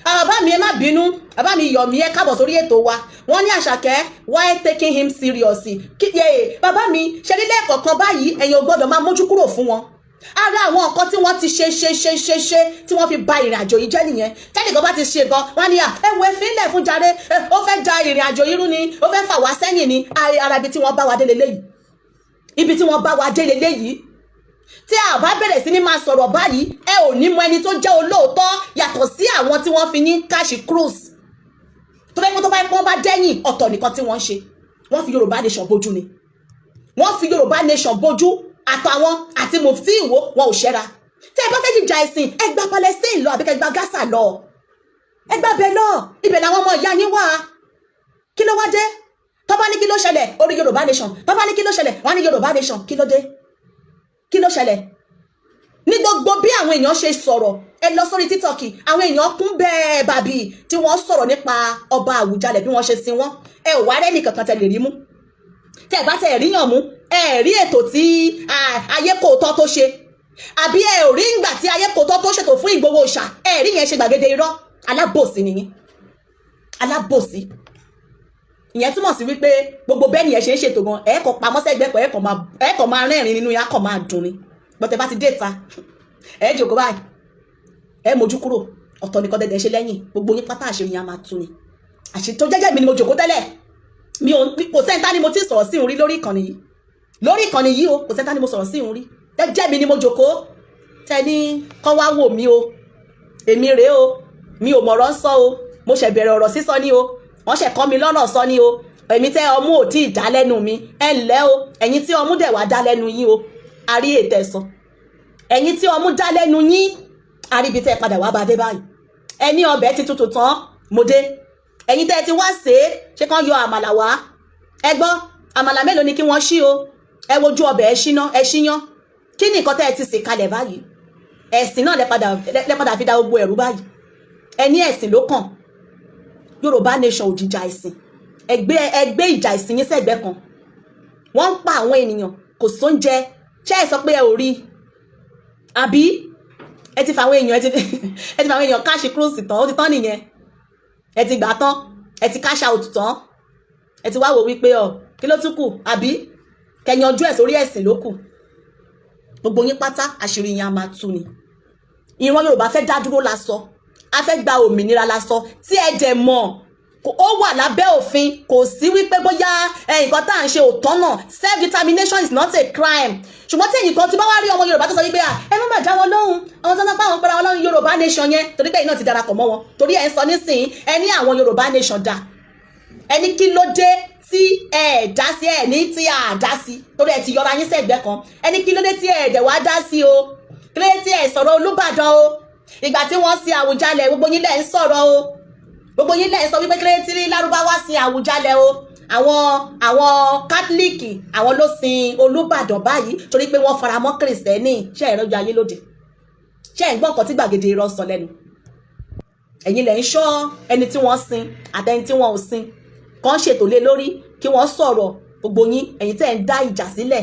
Bàbá mi, ẹ má bínú. Bàbá mi Yọ̀mí, ẹ káàbọ̀ sórí ètò wa. Wọ́n ní, "Àṣàkẹ́, why taking him serious?" Kí ẹ bàbá mi ṣe nílé ẹ̀kọ̀ọ̀kan báyìí, ẹ̀yin ò gbọ́dọ̀ máa mójú kúrò fún wọn. Ara àwọn nǹkan tí wọ́n ti ṣe ṣe ṣe ṣe ṣe tí wọ́n fi ba ìrìn àjò yìí jẹ́ nìyẹn. Tẹ́nìkan bá ti ṣe nǹkan, wọ́n ní à ẹ wo efínlẹ̀ fún jàre, ó fẹ́ da ìrìn àjò yìí rú ni, ó fẹ́ fà wá sẹ́yìn ni. Ara ibi tí wọ́n bá wa dé leléyìí, ibi tí wọ́n bá wa dé leléyìí. Tí a bá bẹ̀rẹ̀ sí ní máa sọ̀rọ̀ báyìí, ẹ ò ní mọ ẹni tó jẹ́ olóòótọ́ yàtọ̀ sí àwọn tí wọ́n fi ní cash cruise tó fẹ́ pé tó bá pọ́n bá dẹ́yìn ọ̀tọ̀ nìkan tí wọ́n ń ṣe. Wọ́n fi Yorùbá Nation bójú ni. Wọ́n fi Yorùbá Nation bójú. Àtàwọn àti Mufti Ìwó, wọn ò ṣẹ́ra. Tí ẹ bá fẹ́ jìjà ẹ̀sìn, ẹ gba Palestine lọ àbí kẹ́ gba Gaza lọ. Ẹ gba bẹ́ẹ̀ lọ, ibẹ̀ làwọn ọmọ ìyá yín wà. Kí ló wá dé? Tó bá ní kí ló ṣẹlẹ̀, orí Yorùbá Nation. Tó bá ní kí ló ṣẹlẹ̀, wọ́n ní Yorùbá Nation. Kí ló dé? Kí ló ṣẹlẹ̀? Ní gbogbo bí àwọn èèyàn ṣe sọ̀rọ̀, ẹ lọ sórí TikTok, àwọn èèyàn kún bẹ́ẹ̀ bàbí tí wọ́n sọ̀rọ̀ nípa ọba Àwùjalẹ̀, bí wọ́n ṣe sin wọ́n. Ẹ ò wá rẹ́nì kankan tẹ lè rí mú. Tẹ bá tẹ ríyàn mú, ẹ rí ètò tí ayé kò tọ́ tó ṣe, àbí ẹ ò rí ìgbà tí ayé kò tọ́ tó ṣètò fún Ìgbòho ṣà? Ẹ rí yẹn ṣe. Gbàgede irọ́, alábòsí nìyí, alábòsí. Ìyẹn túmọ̀ sí wípé gbogbo bẹ́ẹ̀ nìyẹn ṣe ń ṣètò gan, ẹ kò pamọ́ sẹ́gbẹ́ kan, ẹ kàn máa rẹ́rìn nínú yẹn, á kàn máa dùn ni. Bọ́tẹ̀ bá ti dé ta, ẹ jòkó báyìí, ẹ mójú kúrò, ọ̀tọ̀ nìkan dẹ̀dẹ̀ ṣe lẹ́yìn. Gbogbo yín pátá, àṣírí yẹn á máa tú ni. Àṣírí tó jẹ́jẹ́ mi ni mo jòkó tẹ́lẹ̀. Mi ò kò sẹ́ńtà ni mo ti sọ̀rọ̀ sí òun rí lórí ìkànnì yìí, lórí ìkànnì yìí o. Kò sẹ́ńtà ni mo sọ̀rọ̀ sí òun rí. Jẹ́jẹ́ mi ni mo jòkó tẹ́ ní kọ́ wá wò mí o. Èmi rèé o, mi ò mọ̀rọ̀ ń sọ o. Mo ṣẹ̀ bẹ̀rẹ̀ ọ̀rọ̀ sísọ ní o. Wọ́n ṣẹ̀ kọ́ mi lọ́nà sọ ní o. Èmi tẹ́ ọmú ò tí ì dá lẹ́nu mi. Ẹ ǹlẹ́ o, ẹ̀yin tí ọmú dẹ̀ wá dá lẹ́nu yín o, a rí ètò ẹ̀sọ́. Ẹ̀yin tí ọmú dá lẹ́nu yín, a rí ibi tẹ́ ẹ padà wá bá dé báyìí. Ẹni ọbẹ̀ ti tutù tán, mo dé. Ẹ̀yin tẹ́ ẹ ti wá ṣe é, ṣé kán yọ àmàlà wá? Ẹ gbọ́, àmàlà mélòó ni kí wọ́n ṣí o? Ẹ wojú ọbẹ̀, ẹ ṣíná, ẹ ṣíyán. Kí ni nǹkan tẹ́ ẹ ti sè kalẹ̀ báyìí? Ẹ̀sìn náà lẹ padà fi da gbogbo ẹ̀rú báyìí. Ẹ ní ẹ̀sìn ló kàn. Yorùbá Nation òjìjà ẹ̀sìn. Ẹgbẹ́ ẹgbẹ́ ìjà ìsìn yín sẹ́gbẹ́ kan. Wọ́n ń pa àwọn ènìyàn, kò sóúnjẹ. Ṣé ẹ sọ pé ẹ ò rí? Àbí ẹ ti fa àwọn èèyàn cash cruise tán? Ó ti tán nìyẹn. Ẹ ti gbà tán, ẹ ti cash out tán. Ẹ ti wá wò wípé ọ kí ló tún kù? Àbí kẹyanjú ẹ sórí ẹ̀sìn ló kù? Gbogbo yín pátá, àṣírí yín á máa tú ni. Ìran Yorùbá fẹ́ dá dúró la sọ, a fẹ́ gba òmìnira la sọ, tí ẹ dẹ̀ mọ̀ ó wà lábẹ́ òfin. Kò sí wípé bóyá nǹkan tá à ń ṣe ò tọ́nà. Self determination is not a crime. Ṣùgbọ́n tí ẹ̀yìn kan tí bá wá rí ọmọ Yorùbá tó sọ wípé ẹ má má dá wọn lóhùn, àwọn tó ń bá wọn pẹ́ra wọn lóhùn Yorùbá Nation yẹn, torí pé ẹ̀yin náà ti darapọ̀ mọ́ wọn, torí ẹ̀ ń sọ nísìnyí, ẹ ní àwọn Yorùbá Nation dà. Ẹ ní kí ló dé tí ẹ dá sí? Ẹ ní tí a dá sí torí ẹ ti yọra yín sẹ́gbẹ́ kan. Ẹ ní kí ló dé tí ẹ dẹ̀ wá dá sí o? Kí ló dé tí ẹ sọ̀rọ̀ Olúbàdàn o? Ìgbà tí wọ́n sin Àwùjalẹ̀, gbogbo yín lẹ̀ ń sọ̀rọ̀ o. Gbogbo yín lẹ̀ ń sọ wípé kí ló dé tí Lárúbáwá sin Àwùjalẹ̀ o? Àwọn Kátólíìkì, àwọn ló sin Olúbàdàn báyìí torí pé wọ́n faramọ́ Kìrìsìtẹ́nì. Ṣé ìrọ́jò ayé lóde? Ṣé ẹ̀ ń gbọ́ nǹkan tí gbàgede irọ́ sọ lẹ́nu? Ẹ̀yin lẹ̀ ń ṣọ́ ẹni tí wọ́n sin àtẹni tí wọ́n ò sin kàn ṣètò lé lórí kí wọ́n sọ̀rọ̀. Gbogbo yín, ẹ̀yin tẹ́ ń dá ìjà sílẹ̀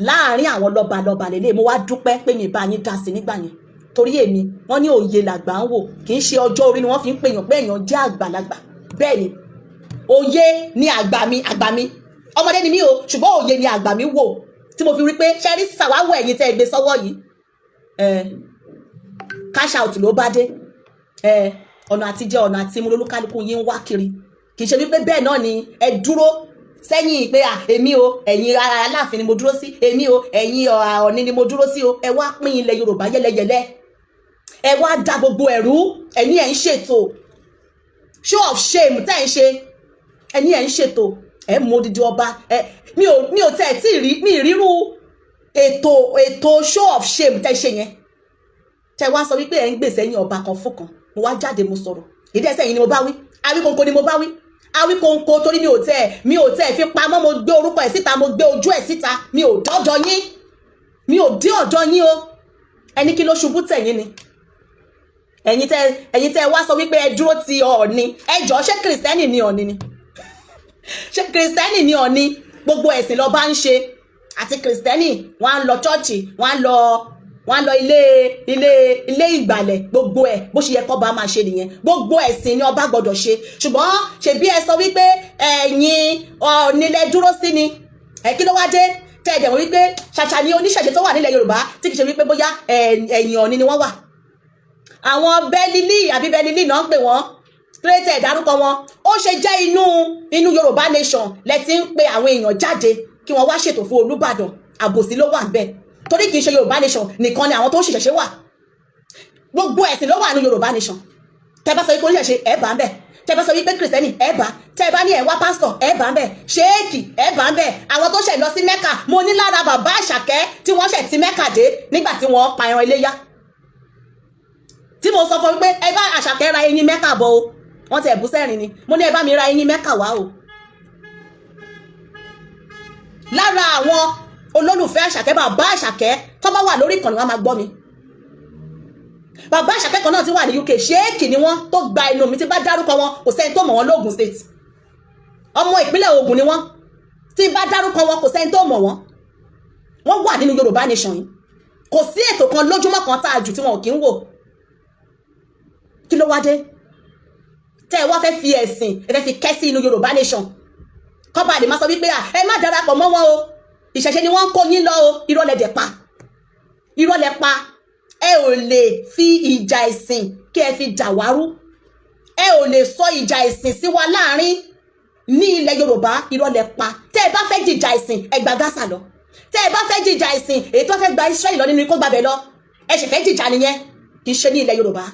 láàárín àwọn lọ́balọ́ba lélẹ̀, mo wá dúpẹ́ pé mi bá yín dá sí nígbà yẹn, torí èmi, wọ́n ní òye làgbà ń wò, kì í ṣe ọjọ́ orí ni wọ́n fi ń pèèyàn pé èèyàn jẹ́ àgbàlagbà. Bẹ́ẹ̀ ni, òye ni àgbà mi. Àgbà mi, ọmọdé ni mí o, ṣùgbọ́n òye ni àgbà mi wò. Tí mo fi rí pé ṣẹ́rí sàwáwọ̀ ẹ̀yin tẹ́ ẹ gbé sọ́wọ́ yìí, cash out ló bá dé. Ọ̀nà àtijẹ́, ọ̀nà àti mú lólúkálukú yín ń wá kiri. Kì í ṣe wípé bẹ́ẹ̀ náà ni ẹ dúró sẹ́yìn pé à, èmi o, ẹ̀yin Aláàfin ni mo dúró sí, èmi o, ẹ̀yin Ọ̀ọ̀ni ni mo dúró sí o. Ẹ wá pín ilẹ̀ Yorùbá yẹ́lẹyẹ̀lẹ, ẹ wá da gbogbo ẹ̀rú. Ẹ̀yin ẹ̀ ń ṣètò show of shame tẹ́ ẹ̀ ń ṣe. Ẹ̀yin ẹ̀ ń ṣètò, ẹ̀ mú odidi ọba. Ẹ mi ò tẹ́ ẹ̀ tí ì rí mi ìrírú ètò show of shame tẹ́ ṣe yẹn, tẹ́ wá sọ wípé ẹ̀ ń gbèsè ẹ̀yìn ọba kan fún kan. Mo wá jáde, mo sọ̀rọ̀. Ìdí ẹsẹ̀ yìí ni mo bá wí, Awíkonko ni mo bá wí. Awíkonko, torí mi ò tẹ́ fi pamọ́. Mo gbé orúkọ ẹ̀ síta, mo gbé ojú ẹ̀ síta. Mi ò dọ́dọ̀ yín, mi ò dé ọ̀dọ̀ yín o. Ẹni kí ló ṣubú tẹ̀yìn ni ẹ̀yin tẹ́ wá sọ wípé ẹ dúró ti Ọọ̀ni. Ẹ jọ̀ọ́, ṣé Kìrìsìtẹ́nì ni Ọọ̀ni ni? Ṣé Kìrìsìtẹ́nì ni Ọọ̀ni? Gbogbo ẹ̀sìn ló bá ń ṣe, àti Kìrìsìtẹ́nì, wọ́n á lọ church, wọ́n á lọ ilé ìgbàlẹ̀, gbogbo ẹ̀. Bó ṣe yẹ kó bá máa ṣe nìyẹn. Gbogbo ẹ̀sìn ni ọba gbọ́dọ̀ ṣe. Ṣùgbọ́n ṣebí ẹ sọ wípé ẹ̀yin Ọọ̀ni lẹ dúró sí ni ẹ, kí ló wá dé tẹ́ ẹ dẹ̀ wọ́n wípé ṣàṣà ni oníṣẹ̀ṣe tó wà nílẹ̀ Yorùbá tí kì í ṣe wípé bóyá ẹ̀yìn Ọọ̀ni ni wọ́n wà? Àwọn bẹ́lílì àbí bẹ́lílì náà ń pè wọ́n kírẹ́tẹ̀ ìdárúkọ wọn. Ó ṣe jẹ́ inú Yorùbá nation lẹ ti ń pe àwọn èèyàn jáde kí wọ́n wá ṣètò fún Olúbàdàn? Àbòsí ló wà níbẹ̀, torí kì í ṣe Yorùbá nation nìkan ni àwọn tó ń ṣìṣẹ̀ṣe wà. Gbogbo ẹ̀sìn ló wà ní Yorùbá nation. Tẹ́ bá sọ wípé oníṣẹ̀ṣe, ẹ̀ bá ń bẹ̀. Tẹ́ bá sọ wípé Kìrìsìtẹ́nì, ẹ̀ bá. Tẹ́ bá ní ẹ̀ wá pásítọ̀, ẹ̀ bá ń bẹ̀. Ṣéèkì, ẹ̀ bá ń bẹ̀. Àwọn tó ṣẹ̀ lọ sí Mẹ́kà, mo ní lára bàbá Àṣàkẹ́ tí wọ́n ṣẹ̀ ti Mẹ́kà dé nígbà tí wọ́n pa ẹran iléyá, tí mo sọ fún wípé ẹ bá Àṣàkẹ́ ra eyín Mẹ́kà bọ̀ o. Wọ́n ti ẹ̀bú sẹ́rin ni. Mo ní ẹ bá mi ra eyín Mẹ́kà wá o. Lára àwọn olólùfẹ́ Àṣàkẹ́, bàbá Àṣàkẹ́ tó bá wà lórí ìkànnì, wọn máa gbọ́ mi. Bàbá Àṣàkẹ́ kan náà ti wà ní UK, ṣéèkì ni wọ́n, tó gba inú mi. Tí bá dárúkọ wọn, kò sẹ́ni tó mọ̀ wọ́n lóògùn State. Ọmọ ìpínlẹ̀ Ògùn ni wọ́n. Tí bá dárúkọ wọn, kò sẹ́ni tó mọ̀ wọ́n. Wọ́n wà nínú Yorùbá nation yìí. Kò sí ètò kan lójúmọ́ kan tá a jù tí wọn ò kí ń wò. Kí ló wá dé tẹ́ ẹ wá fẹ́ fi ẹ̀sìn, ẹ fẹ́ fi kẹ́ sí inú Yorùbá nation, kọ́ba lè máa sọ wípé à, ẹ má darapọ̀ mọ́ wọn o, ìṣẹ̀ṣe ni wọ́n ń kó yín lọ o? Irọ́ lẹ dẹ̀ pa, irọ́ lẹ pa. Ẹ ò lè fi ìjà ẹ̀sìn kí ẹ fi dàwárú. Ẹ ò lè sọ ìjà ẹ̀sìn sí wa láàrin ní ilẹ̀ Yorùbá. Irọ́ lẹ pa. Tẹ́ ẹ bá fẹ́ jìjà ẹ̀sìn, ẹ gba Gaza lọ. Tẹ́ ẹ bá fẹ́ jìjà ẹ̀sìn, èyí tó fẹ́ gba Israẹli lọ nínú ikó gbàbẹ lọ. Ẹ sì fẹ́ jìjà nìyẹn. Kì í ṣe ní ilẹ̀ Yorùbá,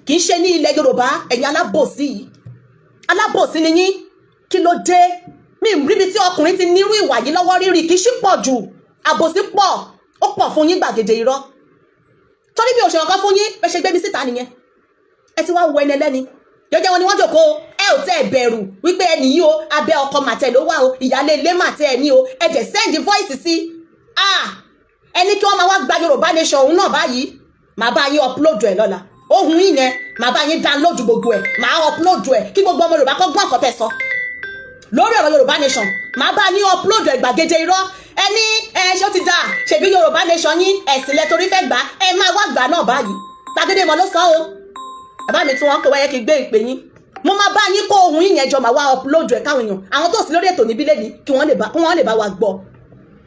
kì í ṣe ní ilẹ̀ Yorùbá. Ẹ̀yin alábòsí yìí, alábòsí ni yín. Kí ló dé? Mi ríbi tí ọkùnrin ti nírú ìwà yìí lọ́wọ́ rírì. Kì í ṣí pọ̀ jù, àbòsí pọ̀, ó pọ̀ fún yín, gbàgede irọ́. Torí mi ò ṣe nǹkan fún yín, bẹ́ẹ̀ ṣe gbé mi síta nìyẹn. Ẹ ti wá wọ ẹni ẹlẹ́ni jẹjẹ wọn ni wọ́n jòkó. Ẹ ò tẹ́ ẹ bẹ̀rù wípé ẹni yìí o, abẹ́ ọkọ màtẹ ló wà o, ìyáálé ilé màtẹ ẹ ní o. Ẹ dẹ̀ send voice sí ah, ẹni kí wọ́n máa wá gba Yorùbá nation òun náà báyìí. Màá bá yín upload ẹ lọ́la. Ohun yìí yẹn, màá bá yín download gbogbo ẹ, màá upload ẹ kí gbogbo ọmọ Yorùbá kọ́ gbọ́n àkọ́tẹ̀ sọ lórí ọ̀rọ̀ Yorùbá nation. Màá bá yín upload ẹ. Gbàgede irọ́, ẹni ẹ ṣé ó ti dáa? Ṣèbí Yorùbá nation yín, ẹ̀sìn lẹ torí fẹ́ gbà, ẹ máa wá gbà náà báyìí. Gbàgede mọ̀ ló sọ o. Bàbá mi tí wọ́n ń pè wáyé kí n gbé ìpè yín, mo máa bá yín kó ohun yín yẹn jọ, màá wá upload ẹ̀ káwọn èèyàn, àwọn tó sì lórí ètò níbí lẹ́ni, kí wọ́n lè bá wa gbọ́,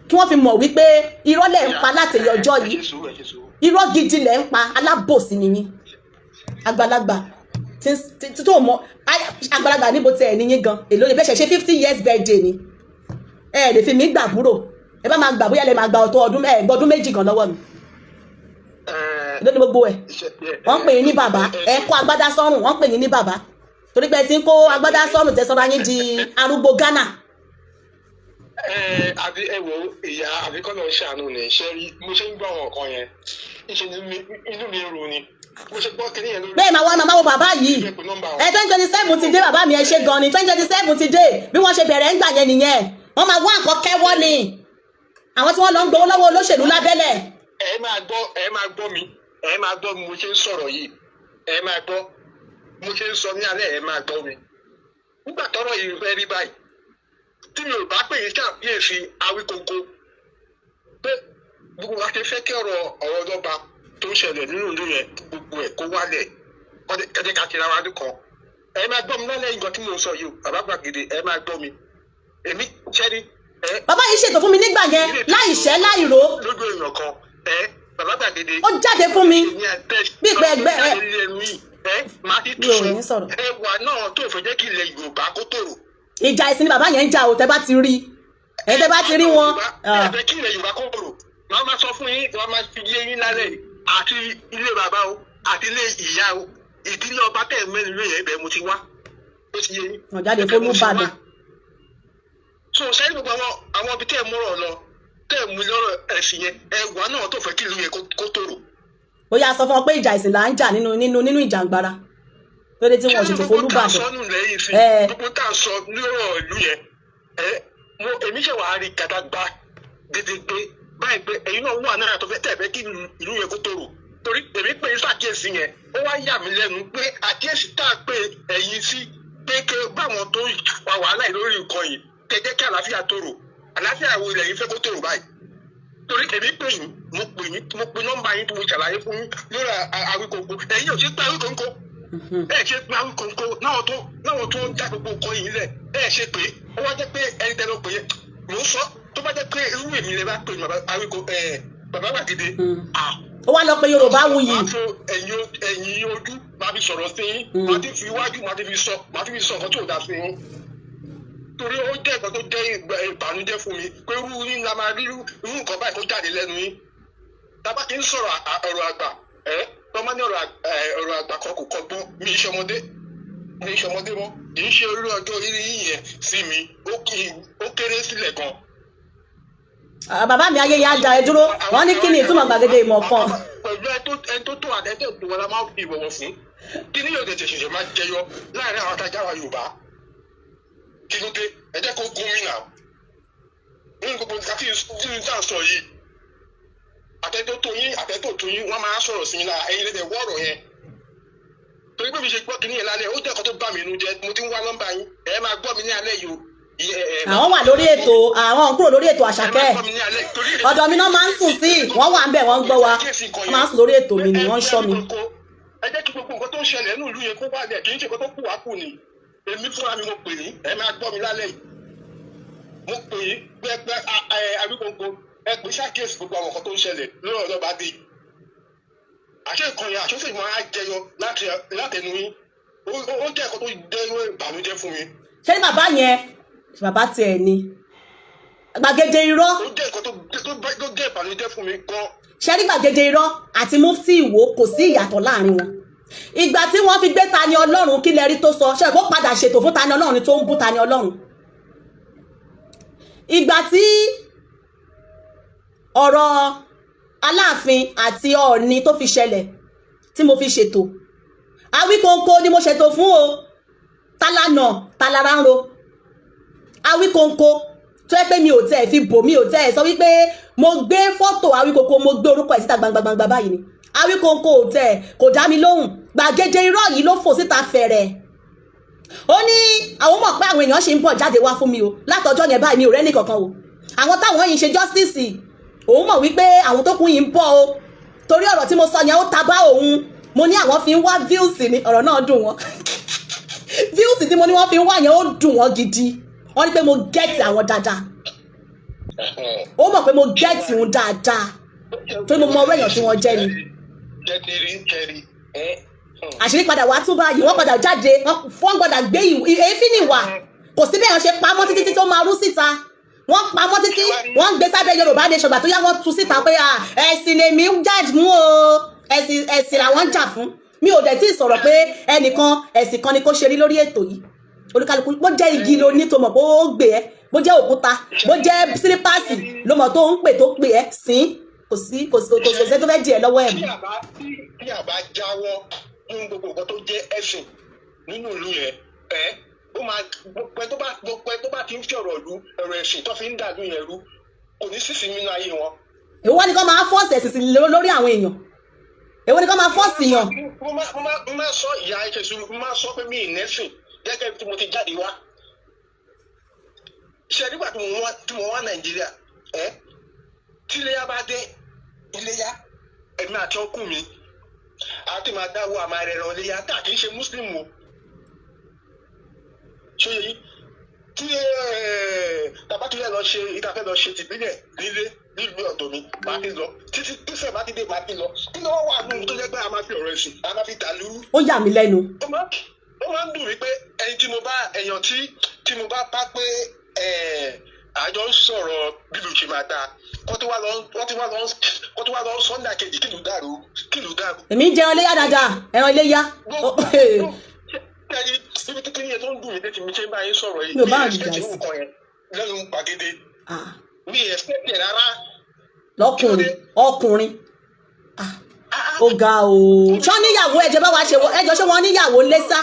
kí wọ́n fi mọ̀ wípé irọ́ lẹ̀ ń pa láti ọjọ́ yìí. Ẹ ṣe sùúrù, ẹ ṣe sùúrù. Irọ́ gidi lẹ̀ ń pa. Alábòsí ni yín. Àgbàlagbà tí tó mọ àgbàlagbà níbo tẹ ẹ ní yín gan. Èló lè bẹ́ẹ̀ ṣe 50 years birthday ni? Ẹ lè fi mí gbàbúrò. Ẹ bá máa gbà, bóyá lè máa gba ọ̀tọ̀ ọdún, ẹ gbọ́dún 2 gan lọ́wọ́ mi. Èló ni gbogbo ẹ̀? Wọ́n ń pè yín ní bàbá. Ẹ kó agbádá sọ́rùn, wọ́n ń pè yín ní bàbá, torí pé ẹ ti ń kó agbádá sọ́rùn, tẹ sọ́ra yín di arúgbó Ghana. Ẹ àbí ẹ wo ìyá, àbí kọ́ ló ń ṣàánú ni. Ṣe rí mo ṣe ń gbọ́ àwọn nǹkan yẹn, ìṣe ni inú mi ń ro ni mo ṣe gbọ́ kinní yẹn lórí. Bẹ́ẹ̀ máa wá, máa wo bàbá yìí. Ẹ 2027 ti dé. Bàbá mi, ẹ ṣe gan ni. 2027 ti dé. Bí wọ́n ṣe bẹ̀rẹ̀ ń gbà yẹn nìyẹn. Wọ́n máa wá nǹkan kẹ́wọ́ ni, àwọn tí wọ́n lọ ń gbowó lọ́wọ́ olóṣèlú lábẹ́lẹ̀. Ẹ máa gbọ́, ẹ máa gbọ́ mi, ẹ máa gbọ́ mi mo ṣe ń sọ̀rọ̀ yìí. Ẹ máa gbọ́ mo ṣe ń sọ ní alẹ́, ẹ máa gbọ́ mi. Nígbà tọ́rọ̀ yìí fẹ́ rí báyìí, tí mi ò bá pè yín ṣàkíyèsí Awíkonko pé gbogbo wa ṣe fẹ́ kí ọ̀rọ̀ ọlọ́ba tó ń ṣẹlẹ̀ nínú ìlú yẹn, gbogbo ẹ̀ kó wálẹ̀, kẹ́jẹ́ ká ṣe ra wa nìkan. Ẹ máa gbọ́ mi lálẹ́ nǹkan tí mò ń sọ yìí o, bàbá gbàgede, ẹ máa gbọ́ mi. Èmi ṣẹ́ni Ẹ Bàbá yìí ṣètò fún mi nígbà yẹn láì ṣẹ́ láì rò. Lójú èèyàn kan, ẹ bàbá gbàgede. Ó jáde fún mi. Ní àtẹ- Bí ìpẹ́ ẹgbẹ́ ẹ- Ẹ máa ti Mi ò ní sọ̀rọ̀. Ẹwà náà tó fẹ́ jẹ́ kí ilẹ̀ Yorùbá kó tòrò. Ìjà ìsìn ni bàbá yẹn ń jà o. Tẹ bá ti rí ẹ, tẹ bá ti rí wọn. Ẹ fẹ́ kí ilẹ̀ Yorùbá kó tòrò. Màá máa sọ fún yín, màá máa fi yé yín lálẹ́ yìí. Àti ilé bàbá o, àti ilé ìyá o, ìdílé ọba tẹ̀ mẹ́rin lóye, ibẹ̀ mo ti wá. Ó ti yé yín. Wọ́n jáde Ibẹ̀ mo ti wá. f'Olúbàdàn. So sẹ́yìn gbogbo àwọn ibi tẹ́ ẹ múrọ̀ lọ, tẹ́ ẹ mú lọ́rọ̀ ẹ̀sìn yẹn, ẹwà náà tó fẹ́ kí ìlú yẹn kó tòrò. Ó yá, sọ fún wọn pé ìjà ìsìn là ń jà nínú ìjàngbara lóde tí wọn ò ṣètò Gbogbo tá a f'Olúbàdàn. sọ nù lẹ́yìn sí Ẹ. gbogbo tá a sọ lọ́rọ̀ ìlú yẹn, ẹ mo èmi ṣe wàá rí gàdàgbà gidigbe báyìí pé ẹ̀yin náà wà náà tó fẹ́ tẹ̀ fẹ́ kí ìlú yẹn kó tòrò, torí èmi pè é sàkíyèsí yẹn, ó wá yà mí lẹ́nu pé àkíyèsí tá a pè ẹ̀yin sí pé kí báwọn tó fa wàhálà yìí lórí nǹkan yìí kẹ́ jẹ́ kí àlàáfíà tòrò, àlàáfíà wo ilẹ̀ yìí fẹ́ kó tòrò báyìí? Torí èmi pè yín, mo pè yín, mo pe nọ́mbà yín, mo ṣàlàyé fún yín lórí Awíkonko. Ẹ̀yin ò ṣe pé Awíkonko, ẹ ṣe pé Awíkonko náà tó ń já gbogbo nǹkan yìí lẹ̀, ẹ ṣe pé ó wá jẹ́ pé ẹni tẹ́ lọ pè é. Mò ń sọ, tó bá jẹ́ pé irú èmi lè bá pè ní bàbá Awíko ẹ bàbá gbàgede à. Ó wá lọ pé Yorùbá Wuyì. Máa fo ẹ̀yìn ojú, máa fi sọ̀rọ̀ sí yín, máa ti fi iwájú, máa ti fi sọ nǹkan tó dáa sí yín, torí ó jẹ́ nǹkan tó jẹ́ ìbànújẹ́ fún mi pé irú yín la máa rí irú nǹkan báyìí kó jáde lẹ́nu yín. Tábà kí n sọ̀rọ̀ ọ̀rọ̀ àgbà, ẹ tọ́mọ ní ọ̀rọ̀ ọ̀rọ̀ àgbà kan kò kọ́gbọ́n. Mi ì ṣọmọdé, mi ì ṣọmọdé mọ́. Kì í ṣe orí ọjọ́ orí yín yẹn sí mi, ó kéré sílẹ̀ gan. Ah, bàbá mi, ayé yá da ẹ dúró. Wọn ní kí ni ìtumọ̀ gbàgede ìmọ̀ kan? Pẹ̀lú ẹni tó àtẹ́tẹ́ tó wọn la máa ń fi ìbọ̀wọ̀ fún. Kí ni yóò tètè ṣẹ̀ṣẹ̀ máa jẹyọ láàrin àwọn atajà wa Yorùbá? Kí ló dé? Ẹ jẹ́ kó gún mi nà nínú gbogbo nǹkan tí n tà sọ yìí. Àtẹ́tẹ́ tó yín, àtẹ́tẹ́ tó yín, wọ́n máa sọ̀rọ̀ sí mi lára. Ẹ̀yin lẹ́dẹ̀ wọ́ọ̀rọ̀ yẹn, torí pé mi ṣe gbọ́ kí ní yẹn lálẹ́, ó jẹ́ ẹ̀kọ́ tó bà mí inú jẹ́. Mo ti ń wá nọ́mbà yín. Ẹ máa gbọ́ mi ní alẹ́ yìí o. Àwọn wà lórí ètò, àwọn kúrò lórí ètò. Àṣàkẹ́, ọ̀dọ̀ mi náà máa ń sùn sí. Wọ́n wà ń bẹ̀, wọ́n ń gbọ́ wa. Wọ́n máa ń sùn lórí ètò mi ni, wọ́n ń ṣọ́ mi. Ẹ jẹ́ kí gbogbo nǹkan tó ń ṣẹlẹ̀ nínú ìlú yẹn kó wá lẹ̀. Kì í ṣe nǹkan tó kù wá kù ni. Èmi fúnra mi, mo pè yín, ẹ máa gbọ́ mi lálẹ́ yìí. Mo pè yín pẹ́pẹ́ Awíkonko, ẹ pè ṣàkíyèsí gbogbo àwọn nǹkan tó ń ṣẹlẹ̀ lórí ọ̀dọ́ bá dé. Àṣẹ nǹkan yẹn, àṣẹ sì máa jẹyọ látẹnu yín. Ó jẹ́ nǹkan tó jẹ́ ìbànújẹ́ fún mi. Ṣé ní bàbá yẹn, bàbá tiẹ̀ ni gbàgede irọ́. Ó jẹ́ nǹkan tó jẹ́ ìbànújẹ́ fún mi gan. Ṣé ní gbàgede irọ́ àti Mufti Ìwó, kò sí ìyàtọ̀ láàrin wọn. Ìgbà tí wọ́n fi gbé Tani Ọlọ́run, kí lẹ rí tó sọ? Ṣe kó padà ṣètò fún Tani Ọlọ́run tó ń bú Tani Ọlọ́run? Ìgbà tí ọ̀rọ̀ Aláàfin àti Ọọ̀ni tó fi ṣẹlẹ̀ tí mo fi ṣètò, Awíkonko ni mo ṣètò fún o. Tálánà tálára ń ro Awíkonko tó yẹ pé mi ò tẹ́ ẹ̀ fi bò, mi ò tẹ́ ẹ̀ sọ wípé mo gbé fọ́tò Awíkonko, mo gbé orúkọ ẹ̀ síta gbangba báyìí ni. Awíkonko ò tẹ́ ẹ̀, kò dá mi lóhùn. Gbàgede irọ́ yìí ló fò síta fẹ̀rẹ̀. Ó ní àwọn mọ̀ pé àwọn èèyàn ṣe ń bọ̀ jáde wá fún mi o. Látọjọ́ yẹn báyìí, mi ò rẹ́nì kankan o. Àwọn táwọn yìí ń ṣe justice, òun mọ̀ wípé àwọn tó kún yìí ń bọ̀ o, torí ọ̀rọ̀ tí mo sọ yẹn, ó ta bá òun. Mo ní àwọn fi ń wá views ni. Ọ̀rọ̀ náà dùn wọ́n. Views tí mo ní wọ́n fi ń wá yẹn, ó dùn wọ́n gidi. Wọ́n ní pé mo get àwọn dáadáa. Ó mọ̀ pé mo get òun dáadáa torí mo mọ ọ̀rọ̀ èèyàn tí wọ́n jẹ́ ni. Jẹ́tìrí kẹrì ẹ́. Àṣírí padà wá tún báyìí. Wọ́n padà jáde, wọ́n gbọ́dọ̀ gbé èéfín nìwà. Kò sí bẹ́ẹ̀ ṣe pamọ́ títí tí tó máa rú síta. Wọ́n pamọ́ títí, wọ́n ń gbé sábẹ́ Yorùbá Nation. Gbà tó yá, wọ́n tú síta pé ẹ̀sìn lèmi ń jà fún o, ẹ̀sìn, ẹ̀sìn làwọn ń jà fún. Mi ò dẹ̀ tí ì sọ̀rọ̀ pé ẹnìkan ẹ̀sìn kan ni kó ṣe rí lórí ètò yìí. Olúkálùkù, bó jẹ́ igi ló ní tó mọ̀ pé ó gbé ẹ, bó jẹ́ òkúta, bó jẹ́ sílípàsì ló mọ̀ tó ń pè tó pè ẹ́ sín, kò sí kò sí kò sí tó fẹ́ di ẹ lọ́wọ́ ẹ̀ Tí mọ́. àbá tí àbá jáwọ́ nínú gbogbo nǹkan tó jẹ́ ẹ̀sìn nínú ìlú yẹn, ẹ ó máa gbogbo ẹ tó bá ti ń fi ọ̀rọ̀ ìlú, ọ̀rọ̀ ẹ̀sìn tó fi ń dàlú yẹn rú, kò ní sísì nínú ayé wọn. Èwo wá ní kó máa force ẹ̀sìn sí lórí àwọn èèyàn? Èwo ní kó máa force yàn? Mo máa sọ ìyá ẹ̀ṣẹ̀ sùn, mo máa sọ pé mi ì nẹ́sìn gẹ́gẹ́ bí mo ti jáde wá. Ṣe nígbà tí mo wá Nàìjíríà, ẹ tí iléyà bá dé, iléyà, èmi àti ọkùn mi àti máa dáwọ́ àmà rẹ̀ ràn iléyà tá kì í ṣe muslim o. Ṣé yẹ yín? Tí tàbá tó yẹ lọ ṣe ìtafẹ́ lọ ṣe tìbílẹ̀ nílé nílùú ọ̀dọ̀ mi, máa fi lọ títí tíṣẹ̀ bá ti dé, máa fi lọ. Kí ló wà nínú tó jẹ́ pé a máa fi ọ̀rọ̀ ẹ̀sìn, a máa fi dà lúrú? Ó yà mí lẹ́nu. Ó máa ń dùn mí pé ẹni tí mo bá èèyàn tí mo bá bá pé àjọ ń sọ̀rọ̀ bílù ṣe máa dáa, kó tó wá lọ sọ́ndà kejì, kìlú dàrú, kìlú dàrú. Èmi ń jẹun iléyà dáadáa, ẹran iléyà. Ẹyin ibi títí yẹn tó ń dùn mí létí mi ṣe ń bá yín sọ̀rọ̀ yìí. Mi ò bá Mi àdìjà expect sí. irú nǹkan yẹn lẹ́nu gbàgede. Ah, Mi expect ẹ̀ rárá. lọ́kùnrin ọkùnrin. Ah, ó ga o. Ṣọ́ níyàwó? Ẹjọ́ bá wa ṣe ẹjọ́, ṣé wọ́n níyàwó ńlé sá?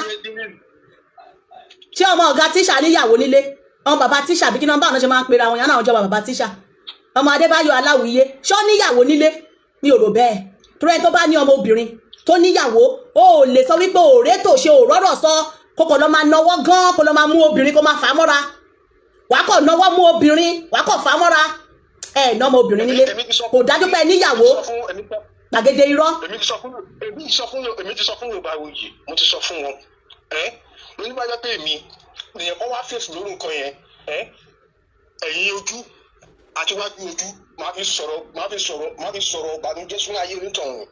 Ṣé ọmọ ọ̀gá tíṣà níyàwó nílé? Ọmọ bàbá tíṣà bí kí nọ́mbà ọ̀nà ṣe máa ń pera wọn yẹn náà, ọjọ́ bàbá tíṣà, ọmọ Adébáyọ̀ Aláwìyé, ṣọ́ níyàwó nílé? Mi ò rò bẹ́ẹ̀, torí ẹni tó bá ní ọmọ obìnrin tó níyàwó, ó ò lè sọ wípé òré tó ṣe òrọ́rọ̀ sọ, kó kò lọ máa nọwọ́ gan, kó lọ máa mú obìnrin, kó máa fà á mọ́ra. Wàá kọ̀ nọwọ́ mú obìnrin, wàá kọ̀ fà á mọ́ra. Ẹ ẹ̀ nọ́mọ obìnrin nílé, kò dájú pé ẹ níyàwó. Gbàgede irọ́. Èmi ti sọ fún Yorùbá Wuyì, mo ti sọ fún wọn ẹ mo ní bá jẹ́ pé èmi nìyẹn kọ́ wá fèsì lórí nǹkan yẹn, ẹ ẹ̀yìn ojú àti wájú ojú, máa fi sọ̀rọ̀ ìbànújẹ́ sínú ayé onítọ̀hún.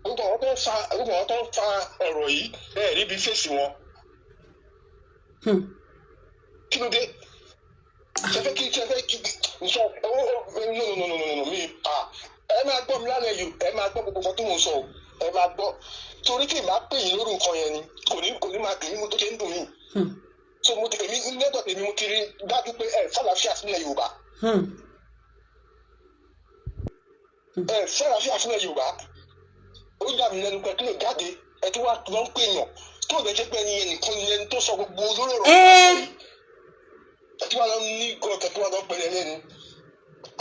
Gbogbo àwọn tó ń fa ọ̀rọ̀ yìí, ẹ rí bí fèsì wọn. Kí ló dé? Ṣe fẹ́ kí sọ? Ọ ọ, no, no, no, no, no, no, mi ah, ẹ máa gbọ́ mi lálẹ́ yìí, ẹ máa gbọ́ gbogbo nǹkan tó mò ń sọ o, ẹ máa gbọ́, torí tí màá pè yín lórí nǹkan yẹn ni kò ní máa dùn mí tó ṣe ń dùn mí. So mo ti èmi lẹ́tọ̀ tèmi, mo ti rí dájú pé ẹ fàlàáfíà sílẹ̀ Yorùbá. Ẹ fàlàáfíà sílẹ̀ Yorùbá. Ó yà mí lẹ́nu pé kí lè jáde, ẹ tí wàá lọ ń pè yàn tó lè jẹ́ pé ẹni yẹn nìkan ni ẹni tó sọ gbogbo lórí ọ̀rọ̀. Ẹ tí wàá lọ ní gọ́ọ̀kẹ́ tí wàá lọ pẹ̀lẹ́ lẹ́nu.